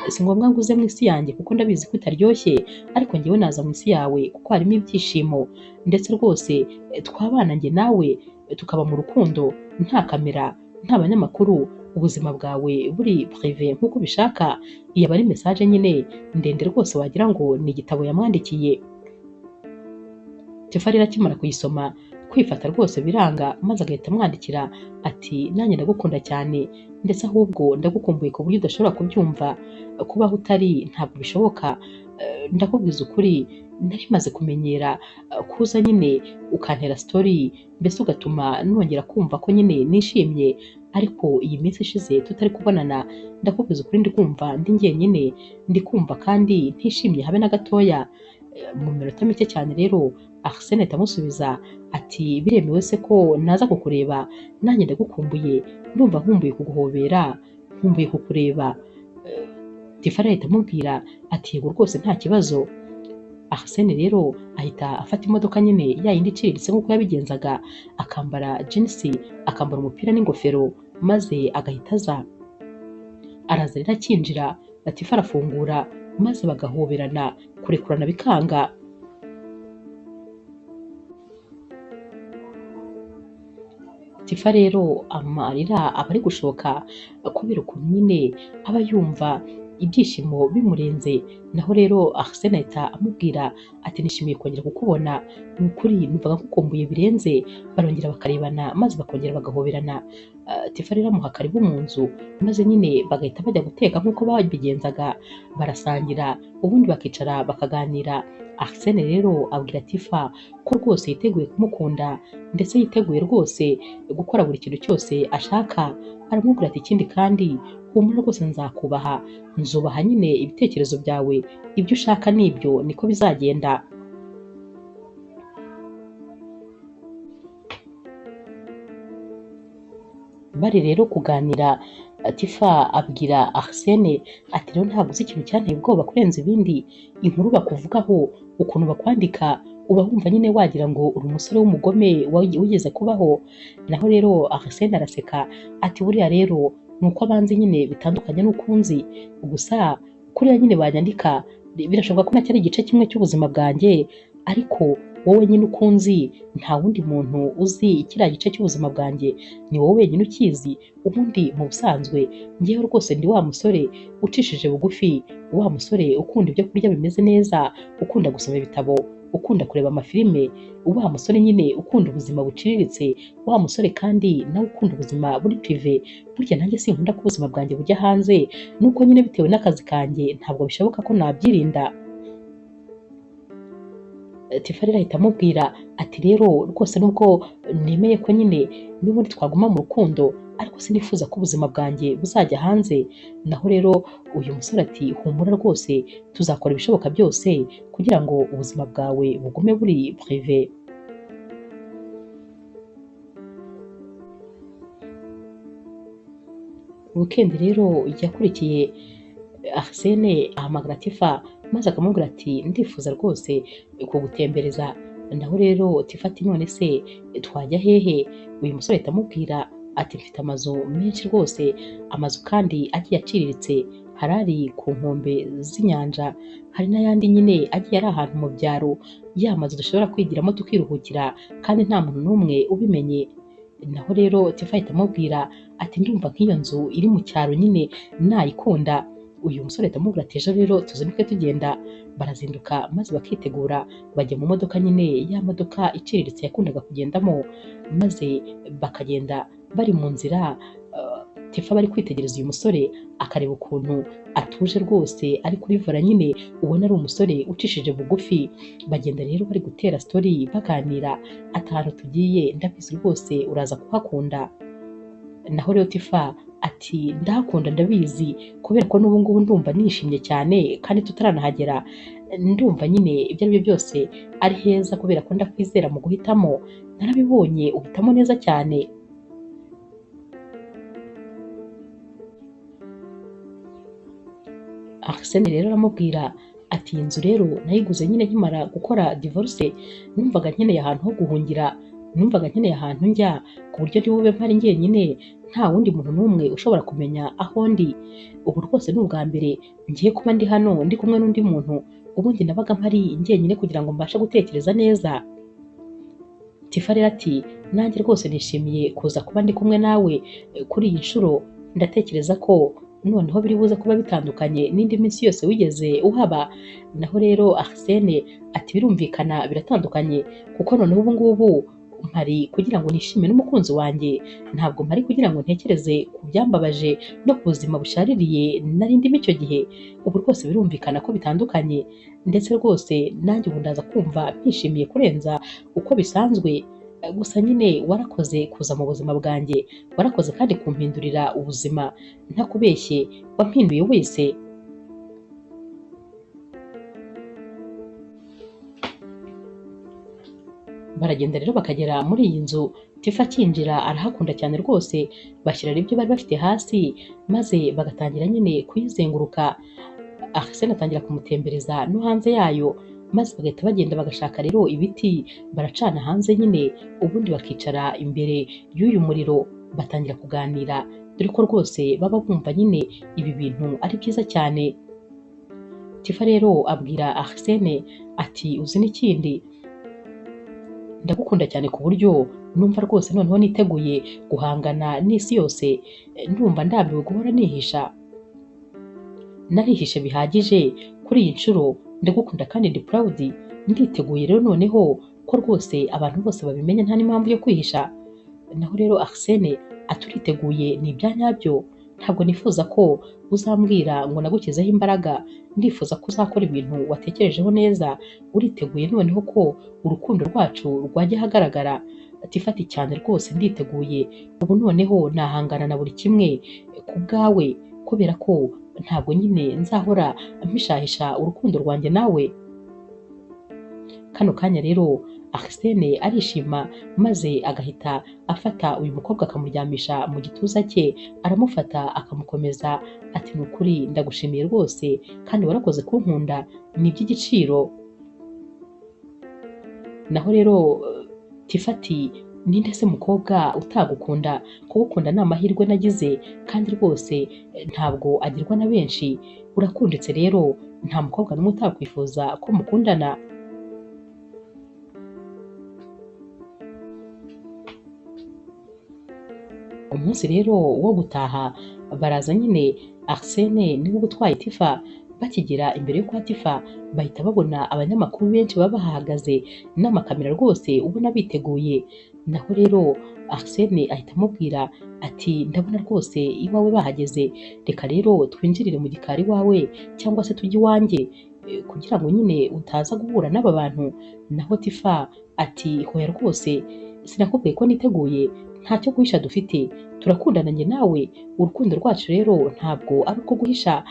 [SPEAKER 1] si ngombwa ngo uze mu isi yanjye kuko ndabizi ko itaryoshye, ariko njyewe naza mu isi yawe kuko harimo ibyishimo, ndetse rwose twabana njye nawe tukaba mu rukundo, nta kamera, nta banyamakuru, ubuzima bwawe buri prive nk'uko ubishaka. Iyi aba ari message nyine ndende rwose wagira ngo ni igitabo yamwandikiye. Tifa rero akimara kuyisoma kwifata rwose biranga, maze agahita amwandikira ati nanjye ndagukunda cyane, ndetse ahubwo ndagukumbuye ku buryo udashobora kubyumva, kubaho utari ntabwo bishoboka, ndakubwiza ukuri nari maze kumenyera kuza nyine ukantera story, mbese ugatuma nongera kumva ko nyine nishimye, ariko iyi minsi ishize tutari kubonana ndakubwiza ukuri ndi kumva ndi njyenyine, ndi kumva kandi ntishimye habe na gatoya. Mu minota mike cyane rero Arsene ahita amusubiza ati biremewe se ko naza kukureba, nanjye ndagukumbuye, ndumva nkumbuye kuguhobera, nkumbuye kukureba. Tifa ahita amubwira ati yego rwose nta kibazo. Arsene rero ahita afata imodoka nyine ya yindi iciriritse nk'uko yabigenzaga, akambara jinsi, akambara umupira n'ingofero, maze agahita aza. Araza rero akinjira, Tifa arafungura maze bagahoberana, kurekurana bikanga. Tifa rero amarira aba ari gushoka kubera ukuntu nyine aba yumva ibyishimo bimurenze. Naho rero Arsene ahita amubwira ati nishimiye kongera kukubona, ni ukuri numvaga nkukumbuye birenze. Barongera bakarebana maze bakongera bagahoberana. Tifa rero amuha karibu mu nzu, maze nyine bagahita bajya guteka nk'uko babigenzaga, barasangira ubundi bakicara bakaganira. Arsene rero abwira Tifa ko rwose yiteguye kumukunda, ndetse yiteguye rwose gukora buri kintu cyose ashaka. Aramubwira ati ikindi kandi humura rwose nzakubaha, nzubaha nyine ibitekerezo byawe, ibyo ushaka nibyo niko bizagenda. Bari rero kuganira, Tifa abwira Arsene ati rero ntabwo uzi ikintu cyanteye ubwoba kurenza ibindi, inkuru bakuvugaho, ukuntu bakwandika, Uba wumva nyine wagira ngo uri umusore w'umugome wigeze kubaho. Naho rero Arsene araseka ati buriya rero ni uko abanzi nyine bitandukanye n'ukunzi, gusa kuriya nyine banyandika birashoboka ko nacyo ari igice kimwe cy'ubuzima bwanjye, ariko wowe nyine ukunzi nta wundi muntu uzi kiriya gice cy'ubuzima bwanjye, ni wowe wenyine ukizi. Ubundi mu busanzwe ngewe rwose ndi wa musore ucishije bugufi, wa musore ukunda ibyo kurya bimeze neza, ukunda gusoma ibitabo, ukunda kureba amafilime, wa musore nyine ukunda ubuzima buciriritse, wa musore kandi nawe ukunda ubuzima buri prive. Burya nanjye sinkunda ko ubuzima bwanjye bujya hanze, nuko nyine bitewe n'akazi kanjye ntabwo bishoboka ko nabyirinda. Tiffany ahita amubwira ati rero rwose nubwo nemeye ko nyine n'ubundi twaguma mu rukundo, ariko sinifuza ko ubuzima bwanjye buzajya hanze. Naho rero uyu musore ati humura rwose tuzakora ibishoboka byose kugira ngo ubuzima bwawe bugume buri prive. Weekend rero yakurikiye Arsene ahamagara Tifa maze akamubwira ati ndifuza rwose kugutembereza. Naho rero Tifa ati none se twajya hehe? Uyu musore ahita amubwira ati mfite amazu menshi rwose, amazu kandi agiye aciriritse, hari ari ku nkombe z'inyanja, hari n'ayandi nyine agiye ari ahantu mu byaro, ya mazu dushobora kwigiramo tukiruhukira kandi nta muntu n'umwe ubimenye. Naho rero Tifa ahita amubwira ati ndumva nk'iyo nzu iri mu cyaro nyine nayikunda. Uyu musore ahita amubwira ati ejo rero tuzinduke tugenda. Barazinduka maze bakitegura bajya mu modoka nyine, ya modoka iciriritse yakundaga kugendamo, maze bakagenda. Bari mu nzira Tifa bari kwitegereza uyu musore akareba ukuntu atuje rwose, ari kuri vola nyine ubona ari umusore ucishije bugufi. Bagenda rero bari gutera story baganira, ati ahantu tugiye ndabizi rwose uraza kuhakunda. Naho rero Tifa ati ndahakunda ndabizi, kubera ko n'ubu ngubu ndumva nishimye cyane kandi tutaranahagera, ndumva nyine ibyo ari byo byose ari heza kubera ko ndakwizera mu guhitamo, narabibonye uhitamo neza cyane. Arsene rero aramubwira ati iyi nzu rero nayiguze nyine nkimara gukora divorce, numvaga nkeneye ahantu ho guhungira, numvaga nkeneye ahantu njya ku buryo ntibube mpari njyenyine, nta wundi muntu n'umwe ushobora kumenya aho ndi. Ubu rwose ni ubwa mbere ngiye kuba ndi hano ndi kumwe n'undi muntu, ubundi nabaga mpari njyenyine kugira ngo mbashe gutekereza neza. Tifa rero ati nanjye rwose nishimiye kuza kuba ndi kumwe nawe kuri iyi nshuro, ndatekereza ko noneho biri buze kuba bitandukanye n'indi minsi yose wigeze uhaba. Naho rero Arsene ati birumvikana biratandukanye, kuko noneho ubu ngubu mpari kugira ngo nishime n'umukunzi wanjye, ntabwo mpari kugira ngo ntekereze ku byambabaje no ku buzima bushaririye nari ndimo icyo gihe. Ubu rwose birumvikana ko bitandukanye, ndetse rwose nanjye ubu ndaza kumva mpishimiye kurenza uko bisanzwe. Gusa nyine warakoze kuza mu buzima bwanjye, warakoze kandi kumpindurira ubuzima, ntakubeshye wampinduye wese. Baragenda rero bakagera muri iyi nzu, Tifa akinjira arahakunda cyane rwose, bashyira ibyo bari bafite hasi maze bagatangira nyine kuyizenguruka. Arsene atangira kumutembereza no hanze yayo, maze bagahita bagenda bagashaka rero ibiti baracana hanze nyine, ubundi bakicara imbere y'uyu muriro batangira kuganira, dore ko rwose baba bumva nyine ibi bintu ari byiza cyane. Tifa rero abwira Arsene ati uzi n'ikindi, ndagukunda cyane ku buryo numva rwose noneho niteguye guhangana n'isi yose, ndumva ndambiwe guhora nihisha, narihishe bihagije kuri iyi nshuro, ndagukunda kandi ndi proud, nditeguye rero noneho ko rwose abantu bose babimenya nta n'impamvu yo kwihisha. Naho rero Arsene aturiteguye ni ibya nyabyo, ntabwo nifuza ko uzambwira ngo nagushyizeho imbaraga, ndifuza ko uzakora ibintu watekerejeho neza, uriteguye noneho ko urukundo rwacu rwajya ahagaragara. Tifa ati cyane rwose nditeguye, ubu noneho nahangana na buri kimwe ku bwawe, kubera ko ntabwo nyine nzahora mpishahisha urukundo rwanjye nawe. Kano kanya rero Arsene arishima maze agahita afata uyu mukobwa akamuryamisha mu gituza cye, aramufata akamukomeza ati ni ukuri ndagushimiye rwose kandi warakoze kunkunda, ni iby'igiciro. Naho rero Tifa ati ninde se mukobwa utagukunda? Kugukunda ni amahirwe nagize kandi rwose ntabwo agirwa na benshi, urakunditse rero nta mukobwa n'umwe utakwifuza ko mukundana. Umunsi rero wo gutaha baraza nyine, Arsene niwe uba utwaye Tifa. Bakigera imbere yo kwa Tifa bahita babona abanyamakuru benshi baba bahahagaze n'amakamera rwose ubona biteguye. Naho rero Arsene ahita amubwira ati ndabona rwose iwawe bahageze, reka rero twinjirire mu gikari iwawe cyangwa se tujye iwanjye kugira ngo nyine utaza guhura n'aba bantu. Naho Tifa ati hoya rwose sinakubwiye ko niteguye, ntacyo guhisha dufite, turakundana njye nawe, urukundo rwacu rero ntabwo ari urwo guhisha,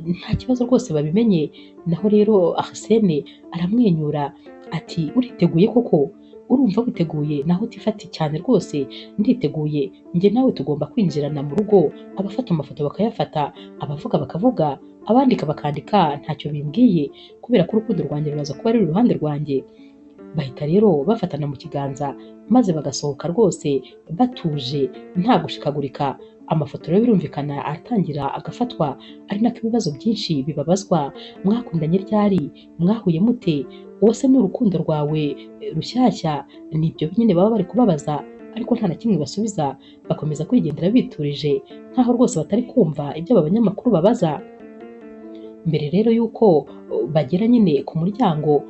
[SPEAKER 1] nta kibazo rwose babimenye. Naho rero Arsene aramwenyura ati uriteguye koko? Urumva witeguye? Naho Tifa ati cyane rwose nditeguye, njye nawe tugomba kwinjirana mu rugo, abafata amafoto bakayafata, abavuga bakavuga, abandika bakandika, ntacyo bimbwiye kubera ko urukundo rwanjye ruraza kuba ruri iruhande rwanjye. Bahita rero bafatana mu kiganza maze bagasohoka rwose batuje nta gushikagurika. Amafoto rero birumvikana aratangira agafatwa, ari nako ibibazo byinshi bibabazwa: mwakundanye ryari? Mwahuye mute? Uwo se ni urukundo rwawe rushyashya? Nibyo nyine baba bari kubabaza, ariko nta na kimwe basubiza, bakomeza kwigendera biturije nkaho rwose batari kumva ibyo aba banyamakuru babaza. Mbere rero y'uko bagera nyine ku muryango,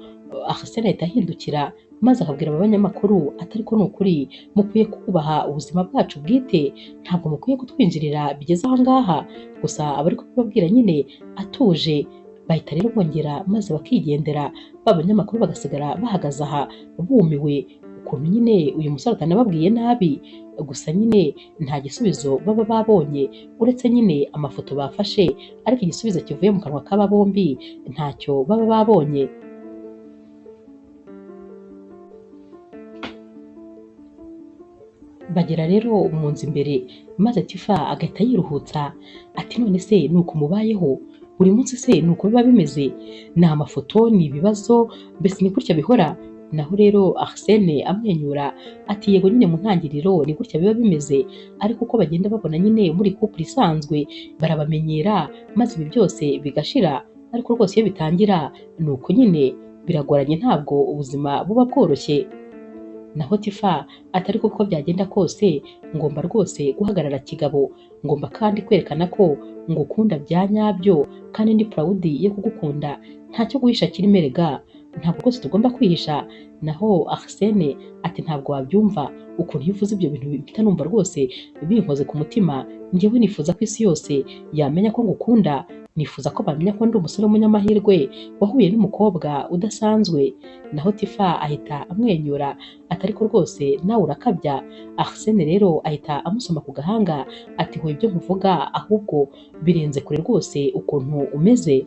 [SPEAKER 1] Arsene ahita ahindukira maze akabwira aba banyamakuru ati ariko ni ukuri mukwiye kubaha ubuzima bwacu bwite, ntabwo mukwiye kutwinjirira bigeze aha ngaha. Gusa abari kubibabwira nyine atuje. Bahita rero bongera maze bakigendera, ba banyamakuru bagasigara bahagaze aha bumiwe ukuntu nyine uyu musore atanababwiye nabi. Gusa nyine nta gisubizo baba babonye uretse nyine amafoto bafashe, ariko igisubizo kivuye mu kanwa k'aba bombi ntacyo baba babonye. Bagera rero mu nzu imbere maze Tifa agahita yiruhutsa ati none se ni uku mubayeho buri munsi? Se ni uko biba bimeze? Ni amafoto, ni ibibazo, mbese ni gutya bihora? Naho rero Arsene amwenyura ati yego nyine mu ntangiriro ni gutya biba bimeze, ariko uko bagenda babona nyine muri couple isanzwe barabamenyera maze ibi byose bigashira. Ariko rwose iyo bitangira ni uko nyine biragoranye, ntabwo ubuzima buba bworoshye. Naho Tifa ati ariko uko byagenda kose ngomba rwose guhagarara kigabo, ngomba kandi kwerekana ko ngukunda bya nyabyo kandi ndi proud yo kugukunda, ntacyo guhisha kirimo erega, ntabwo rwose tugomba kwihisha. Naho Arsene ati ntabwo wabyumva ukuntu iyo uvuze ibyo bintu mpita numva rwose binkoze ku mutima, njyewe nifuza ko isi yose yamenya ko ngukunda, nifuza ko bamenya ko ndi umusore w'umunyamahirwe wahuye n'umukobwa udasanzwe. Naho Tifa ahita amwenyura ati ariko rwose nawe urakabya. Arsene rero ahita amusoma ku gahanga ati hoya ibyo nkuvuga ahubwo birenze kure rwose ukuntu umeze.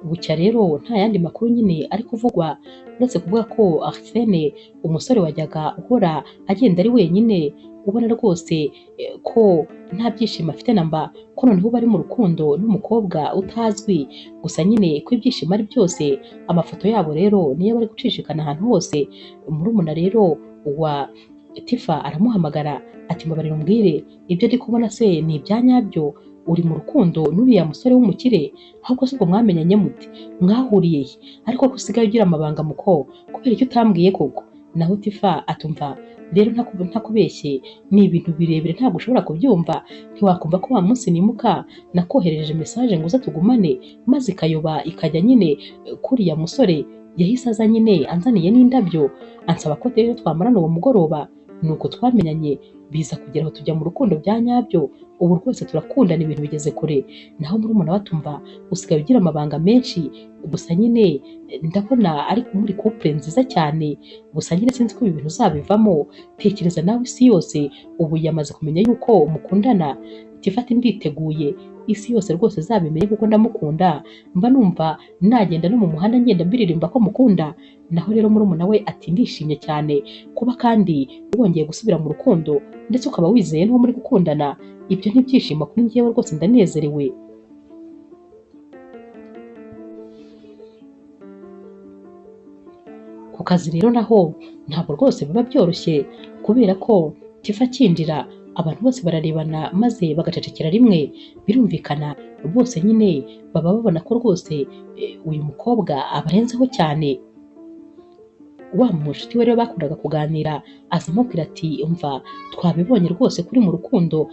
[SPEAKER 1] Bucya rero nta yandi makuru nyine ari kuvugwa uretse kuvuga ko Arsene umusore wajyaga uhora agenda ari wenyine, ubona rwose ko nta byishimo afite namba, ko noneho uba ari mu rukundo n'umukobwa utazwi. Gusa nyine ko ibyishimo ari byose, amafoto yabo rero niyo bari gucishikana ahantu hose. Murumuna rero wa Tifa aramuhamagara ati mbabarira umbwire ibyo ndi kubona se ni ibya nyabyo? Uri mu rukundo n'uriya musore w'umukire? Ahubwo se ubwo mwamenyanye mute? Mwahuriye he? Ariko ko usigaye ugira amabanga muko, kubera icyo utambwiye koko? Naho Tifa atumva rero ntakubeshye ni ibintu birebire ntabwo ushobora kubyumva, ntiwakumva ko wa munsi nimuka nakoherereje message ngo uze tugumane, maze ikayoba ikajya nyine kuriya musore. Yahise aza nyine anzaniye n'indabyo ansaba ko rero twamarana uwo mugoroba, nuko twamenyanye biza kugera aho tujya mu rukundo bya nyabyo, ubu rwose turakundana ibintu bigeze kure. Naho murumuna we atumva usigaye ugira amabanga menshi, gusa nyine ndabona ari muri couple nziza cyane, gusa nyine sinzi ko ibi bintu uzabivamo, tekereza nawe isi yose ubu yamaze kumenya yuko mukundana. Tifa ati nditeguye, Isi yose rwose izabimenye kuko ndamukunda, mba numva nagenda no mu muhanda ngenda mbiririmba ko mukunda. Naho rero murumuna we ati ndishimye cyane kuba kandi wongeye gusubira mu rukundo ndetse ukaba wizeye n'uwo muri gukundana, ibyo ntibyishimo kuri njyewe rwose ndanezerewe. Ku kazi rero naho ntabwo rwose biba byoroshye kubera ko Tifa akinjira abantu bose bararebana maze bagacecekera rimwe, birumvikana bose nyine baba babona ko rwose uyu mukobwa abarenzeho cyane. Wa mushuti we rero bakundaga kuganira aza amubwira ati umva twabibonye rwose kuri mu rukundo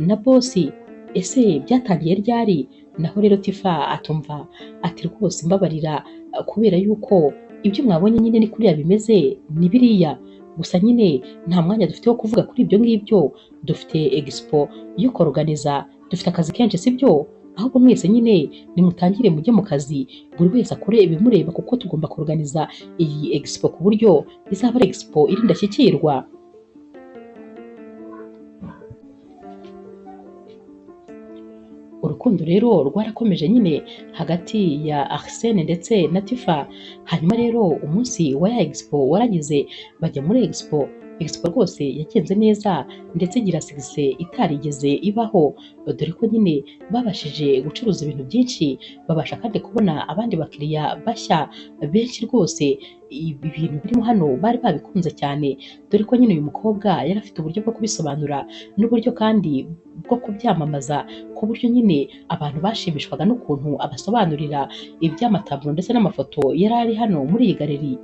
[SPEAKER 1] na bosi, ese byatangiye ryari? Naho rero Tifa atumva ati rwose mbabarira kubera yuko ibyo mwabonye nyine ni kuriya bimeze ni biriya, gusa nyine nta mwanya dufite wo kuvuga kuri ibyo ngibyo, dufite expo yo koroganiza, dufite akazi kenshi sibyo? Ahubwo mwese nyine nimutangire mujye mu kazi, buri wese akore ibimureba kuko tugomba koroganiza iyi expo ku buryo izaba ari expo iri indashyikirwa. Urukundo rero rwarakomeje nyine hagati ya Arsene ndetse na Tifa. Hanyuma rero umunsi wa ya expo warageze, bajya muri expo. Expo rwose yagenze neza ndetse igira success itarigeze ibaho, dore ko nyine babashije gucuruza ibintu byinshi, babasha kandi kubona abandi bakiriya bashya benshi rwose. Ibi bintu birimo hano bari babikunze cyane, dore ko nyine uyu mukobwa yari afite uburyo bwo kubisobanura n'uburyo kandi bwo kubyamamaza, ku buryo nyine abantu bashimishwaga n'ukuntu abasobanurira iby'amataburo ndetse n'amafoto yari ari hano muri iyi galeri.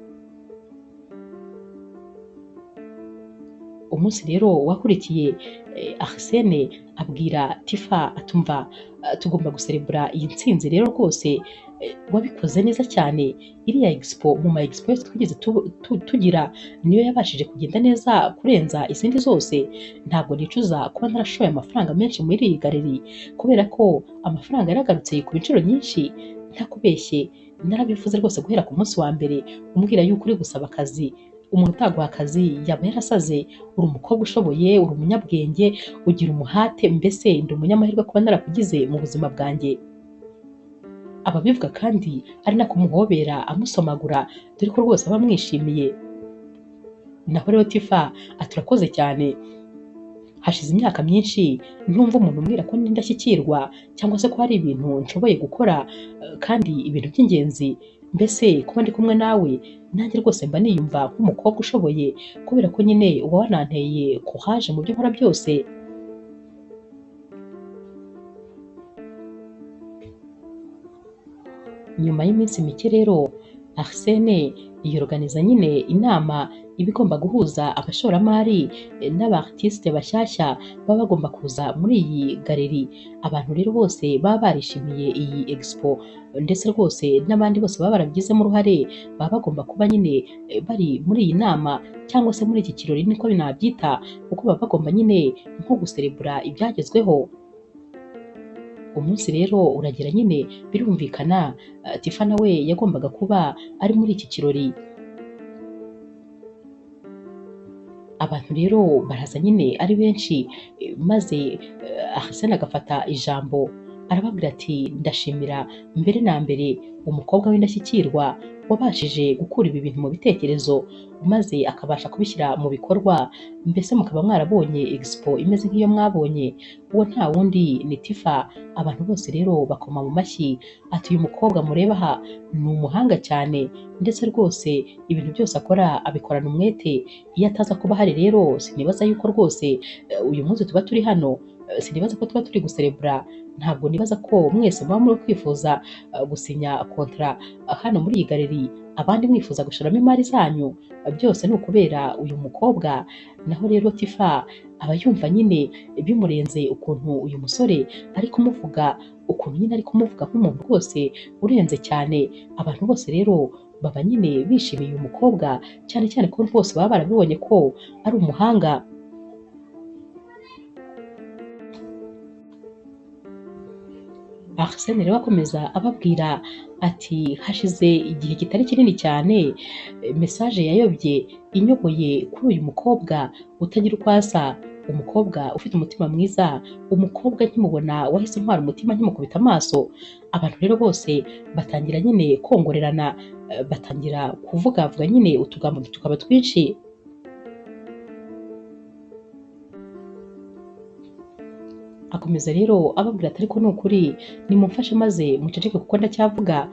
[SPEAKER 1] Umunsi rero wakurikiye Arsene abwira Tifa atumva tugomba guserebura iyi ntsinzi rero rwose wabikoze neza cyane, iriya expo mu ma expo yose twigeze tugira niyo yabashije kugenda neza kurenza izindi zose. Ntabwo nicuza kuba narashoye amafaranga menshi muri iyi galeri kubera ko amafaranga yaragarutse ku inshuro nyinshi, ntakubeshye narabivuze rwose guhera ku munsi wa mbere umbwira yuko uri gusaba akazi. Umuntu utaguha akazi yaba yarasaze, uri umukobwa ushoboye, uri umunyabwenge, ugira umuhate, mbese ndi umunyamahirwe kuba narakugize mu buzima bwanjye. Ababivuga kandi ari nako kumuhobera amusomagura, dore ko rwose aba amwishimiye. Naho rero Tifa ati urakoze cyane, hashize imyaka myinshi ntumva umuntu umbwira ko ndi indashyikirwa cyangwa se ko hari ibintu nshoboye gukora kandi ibintu by'ingenzi, mbese kuba ndi kumwe nawe nanjye rwose mba niyumva nk'umukobwa ushoboye kubera ko nyine uba wananteye courage mu byo nkora byose. Nyuma y'iminsi mike rero Arsene yoroganiza nyine inama iba igomba guhuza abashoramari n'abartiste bashyashya baba bagomba kuza muri iyi galeri. Abantu rero bose baba barishimiye iyi expo ndetse rwose n'abandi bose baba barabigizemo uruhare baba bagomba kuba nyine bari muri iyi nama cyangwa se muri iki kirori niko nabyita, kuko baba bagomba nyine nko guserebura ibyagezweho. Umunsi rero uragera nyine birumvikana Tifa nawe yagombaga kuba ari muri iki kirori. Abantu rero baraza nyine ari benshi, maze Arsene agafata ijambo arababwira ati ndashimira mbere na mbere umukobwa w'indashyikirwa wabashije gukura ibi bintu mu bitekerezo maze akabasha kubishyira mu bikorwa, mbese mukaba mwarabonye expo imeze nk'iyo mwabonye, uwo nta wundi ni Tifa. Abantu bose rero bakoma mu mashyi ati uyu mukobwa mureba aha ni umuhanga cyane ndetse rwose ibintu byose akora abikorana umwete, iyo ataza kuba ahari rero sinibaza yuko rwose uyu munsi tuba turi hano, sinibaza ko tuba turi guserebura, ntabwo nibaza ko mwese muba muri kwifuza gusinya kontra hano muri iyi galeri, abandi mwifuza gushoramo imari zanyu, byose ni ukubera uyu mukobwa. Naho rero Tifa aba yumva nyine bimurenze ukuntu uyu musore ari kumuvuga, ukuntu nyine ari kumuvuga nk'umuntu rwose urenze cyane. Abantu bose rero baba nyine bishimiye uyu mukobwa cyane cyane ko rwose baba barabibonye ko ari umuhanga. Arsene rero akomeza ababwira ati hashize igihe kitari kinini cyane message yayobye inyoboye kuri uyu mukobwa utagira uko asa, Umukobwa ufite umutima mwiza, umukobwa nkimubona wahise untwara umutima nkimukubita amaso. Abantu rero bose batangira nyine kongorerana, batangira kuvugavuga nyine utugambo tukaba twinshi. Akomeza rero ababwira ati ariko ni ukuri nimumfashe maze muceceke kuko ndacyavuga.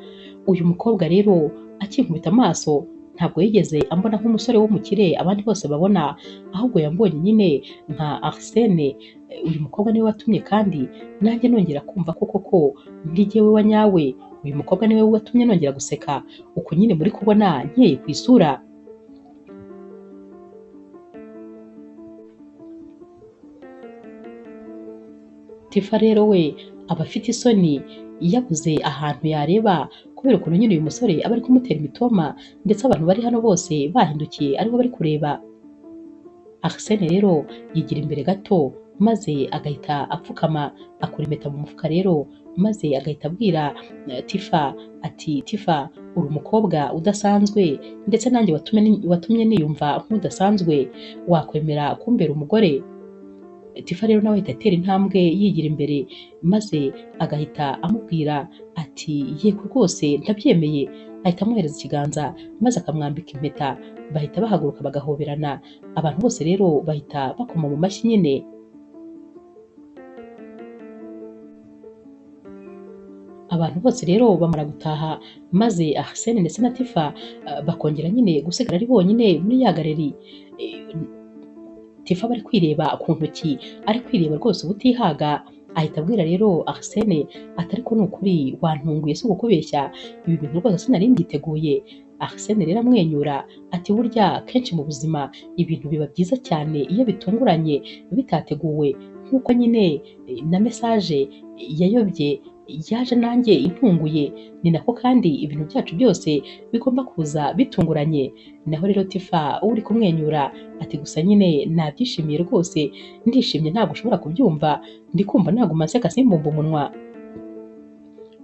[SPEAKER 1] Uyu mukobwa rero akinkubita amaso ntabwo yigeze ambona nk'umusore w'umukire abandi bose babona, ahubwo yambonye nyine nka Arsene. Uyu mukobwa niwe watumye kandi nanjye nongera kumva ko koko ndi jyewe wa nyawe. Uyu mukobwa niwe watumye nongera guseka uku nyine muri kubona nkeye ku isura. Tifa rero we aba afite isoni, yabuze ahantu yareba kubera ukuntu nyine uyu musore aba ari kumutera imitoma, ndetse abantu bari hano bose bahindukiye aribo bari kureba. Arsene rero yigira imbere gato maze agahita apfukama akura impeta mu mufuka rero, maze agahita abwira Tifa ati Tifa uri umukobwa udasanzwe, ndetse nanjye watumye niyumva nk'udasanzwe, wakwemera kumbera umugore? Tifa rero nawe ahita atera intambwe yigira imbere maze agahita amubwira ati yego rwose ndabyemeye. Ahita amuhereza ikiganza maze akamwambika impeta, bahita bahaguruka bagahoberana. Abantu bose rero bahita bakoma mu mashyi nyine. Abantu bose rero bamara gutaha maze Arsene ndetse na Tifa bakongera nyine gusigara ari bonyine muri ya galeri. Tifa bari kwireba ku ntoki, ari kwireba rwose ubutihaga. Ahita abwira rero Arsene ati ariko ni ukuri wantunguye si ukukubeshya, ibi bintu rwose sinari mbyiteguye. Arsene rero amwenyura ati burya kenshi mu buzima ibintu biba byiza cyane iyo bitunguranye bitateguwe, nk'uko nyine na message yayobye yaje nanjye intunguye, ni nako kandi ibintu byacu byose bigomba kuza bitunguranye. Naho rero Tifa uri kumwenyura ati gusa nyine nabyishimiye rwose, ndishimye ntabwo ushobora kubyumva, ndi kumva naguma nseka simbumba umunwa.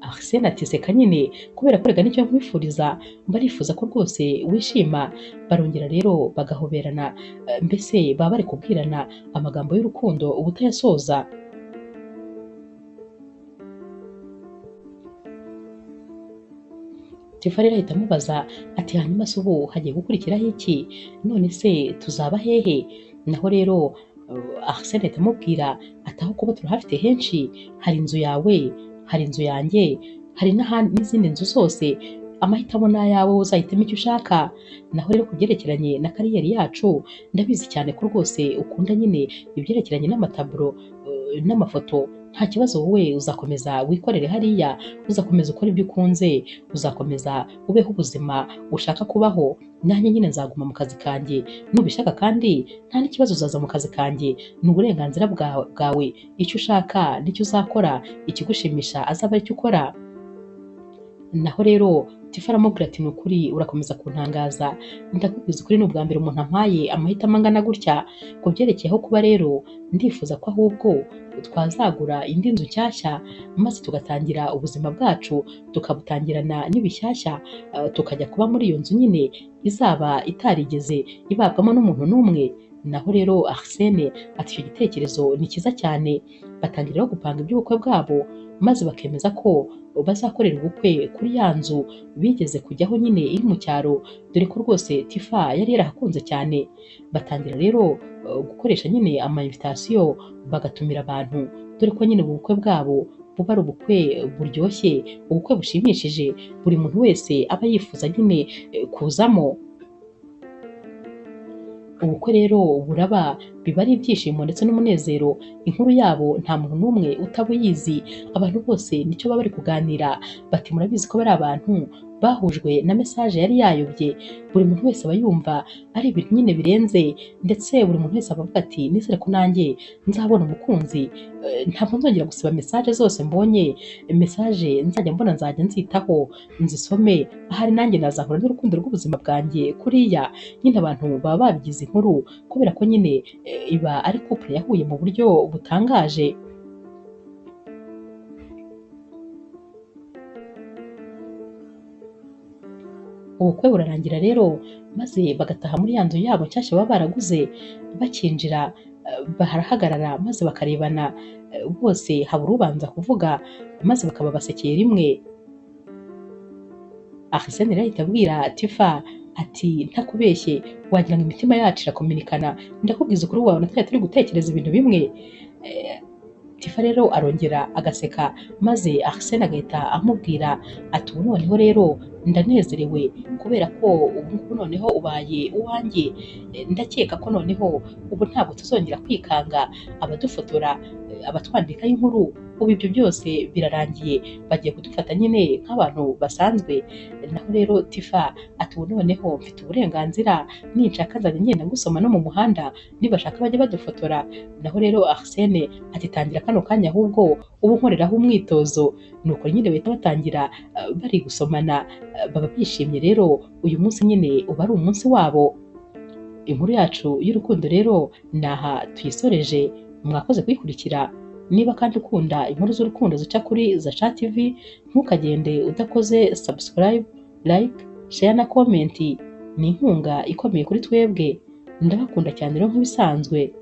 [SPEAKER 1] Arsene ati seka nyine kubera ko rega nicyo nkwifuriza, mba nifuza ko rwose wishima. Barongera rero bagahoberana, mbese baba bari kubwirana amagambo y'urukundo ubutayasoza. Tifa rero ahita amubaza ati hanyuma se ubu hagiye gukurikiraho iki? None se tuzaba hehe? Naho rero Arsene ahita amubwira ati aho kuba turahafite henshi, hari inzu yawe, hari inzu yanjye, hari n'izindi nzu zose, amahitamo ni ayawe, uzahitamo icyo ushaka. Naho rero ku byerekeranye na kariyeri yacu, ndabizi cyane ko rwose ukunda nyine ibyerekeranye n'amataburo n'amafoto, nta kibazo wowe uzakomeza wikorere hariya, uzakomeza ukora ibyo ukunze, uzakomeza ubeho ubuzima ushaka kubaho, nanjye nyine nzaguma mu kazi kanjye, nubishaka kandi nta n'ikibazo uzaza mu kazi kanjye, ni uburenganzira bwawe, icyo ushaka nicyo uzakora, ikigushimisha azaba aricyo ukora. Naho rero Tifa aramubwira ati ni ukuri urakomeza kuntangaza, ndakubwiza ukuri ni ubwa mbere umuntu ampaye amahitamo angana gutya. Ku byerekeye aho kuba rero ndifuza ko ahubwo twazagura indi nzu nshyashya maze tugatangira ubuzima bwacu, tukabutangirana n'ibishyashya, tukajya kuba muri iyo nzu nyine izaba itarigeze ibabwamo n'umuntu n'umwe. Naho rero Arsene ati icyo gitekerezo ni cyiza cyane. Batangira rero gupanga iby'ubukwe bwabo maze bakemeza ko bazakorera ubukwe kuri ya nzu bigeze kujyaho nyine iri mu cyaro, dore ko rwose Tifa yari yarahakunze cyane. Batangira rero gukoresha nyine ama invitation bagatumira abantu, dore ko nyine ubukwe bwabo buba ari ubukwe buryoshye, ubukwe bushimishije, buri muntu wese aba yifuza nyine kuzamo. Ubukwe rero buraba, biba ari ibyishimo ndetse n'umunezero. Inkuru yabo nta muntu n'umwe utaba uyizi, abantu bose nicyo baba bari kuganira, bati murabizi ko bari abantu bahujwe na message yari yayobye. Buri muntu wese aba yumva ari ibintu nyine birenze, ndetse buri muntu wese aba avuga ati nizere ko nanjye nzabona umukunzi, ntabwo nzongera gusiba message zose mbonye, message nzajya mbona nzajya nzitaho nzisome, ahari nanjye nazahura n'urukundo rw'ubuzima bwanjye kuriya. Nyine abantu baba babigize inkuru kubera ko nyine iba ari couple yahuye mu buryo butangaje. Ubukwe burarangira rero maze bagataha muri ya nzu yabo nshyashya baba baraguze. Bakinjira Barahagarara maze bakarebana, bose habura ubanza kuvuga, maze bakaba basekeye rimwe. Arsene rero ahita abwira Tifa ati ntakubeshye, wagira ngo imitima yacu irakominikana, ndakubwiza ukuri, wabona twari turi gutekereza ibintu bimwe. Tifa rero arongera agaseka, maze Arsene agahita amubwira ati ubu noneho rero ndanezerewe kubera ko ubu ngubu noneho ubaye uwanjye, ndakeka ko noneho ubu ntabwo tuzongera kwikanga abadufotora, abatwandikaho inkuru, ubu ibyo byose birarangiye, bagiye kudufata nyine nk'abantu basanzwe. Naho rero Tifa ati ubu noneho mfite uburenganzira, ninshaka nzajya ngenda ngusoma no mu muhanda, nibashaka bajye badufotora. Naho rero Arsene ati tangira kano kanya ahubwo ubu nkoreraho umwitozo. Nuko nyine bahita batangira bari gusomana, baba bishimye rero, uyu munsi nyine uba ari umunsi wabo. Inkuru yacu y'urukundo rero ni aha tuyisoreje, mwakoze kuyikurikira. Niba kandi ukunda inkuru z'urukundo zica kuri Zasha TV, ntukagende udakoze subscribe, like, share na comment. Ni inkunga ikomeye kuri twebwe. Ndabakunda cyane rero nk'ibisanzwe.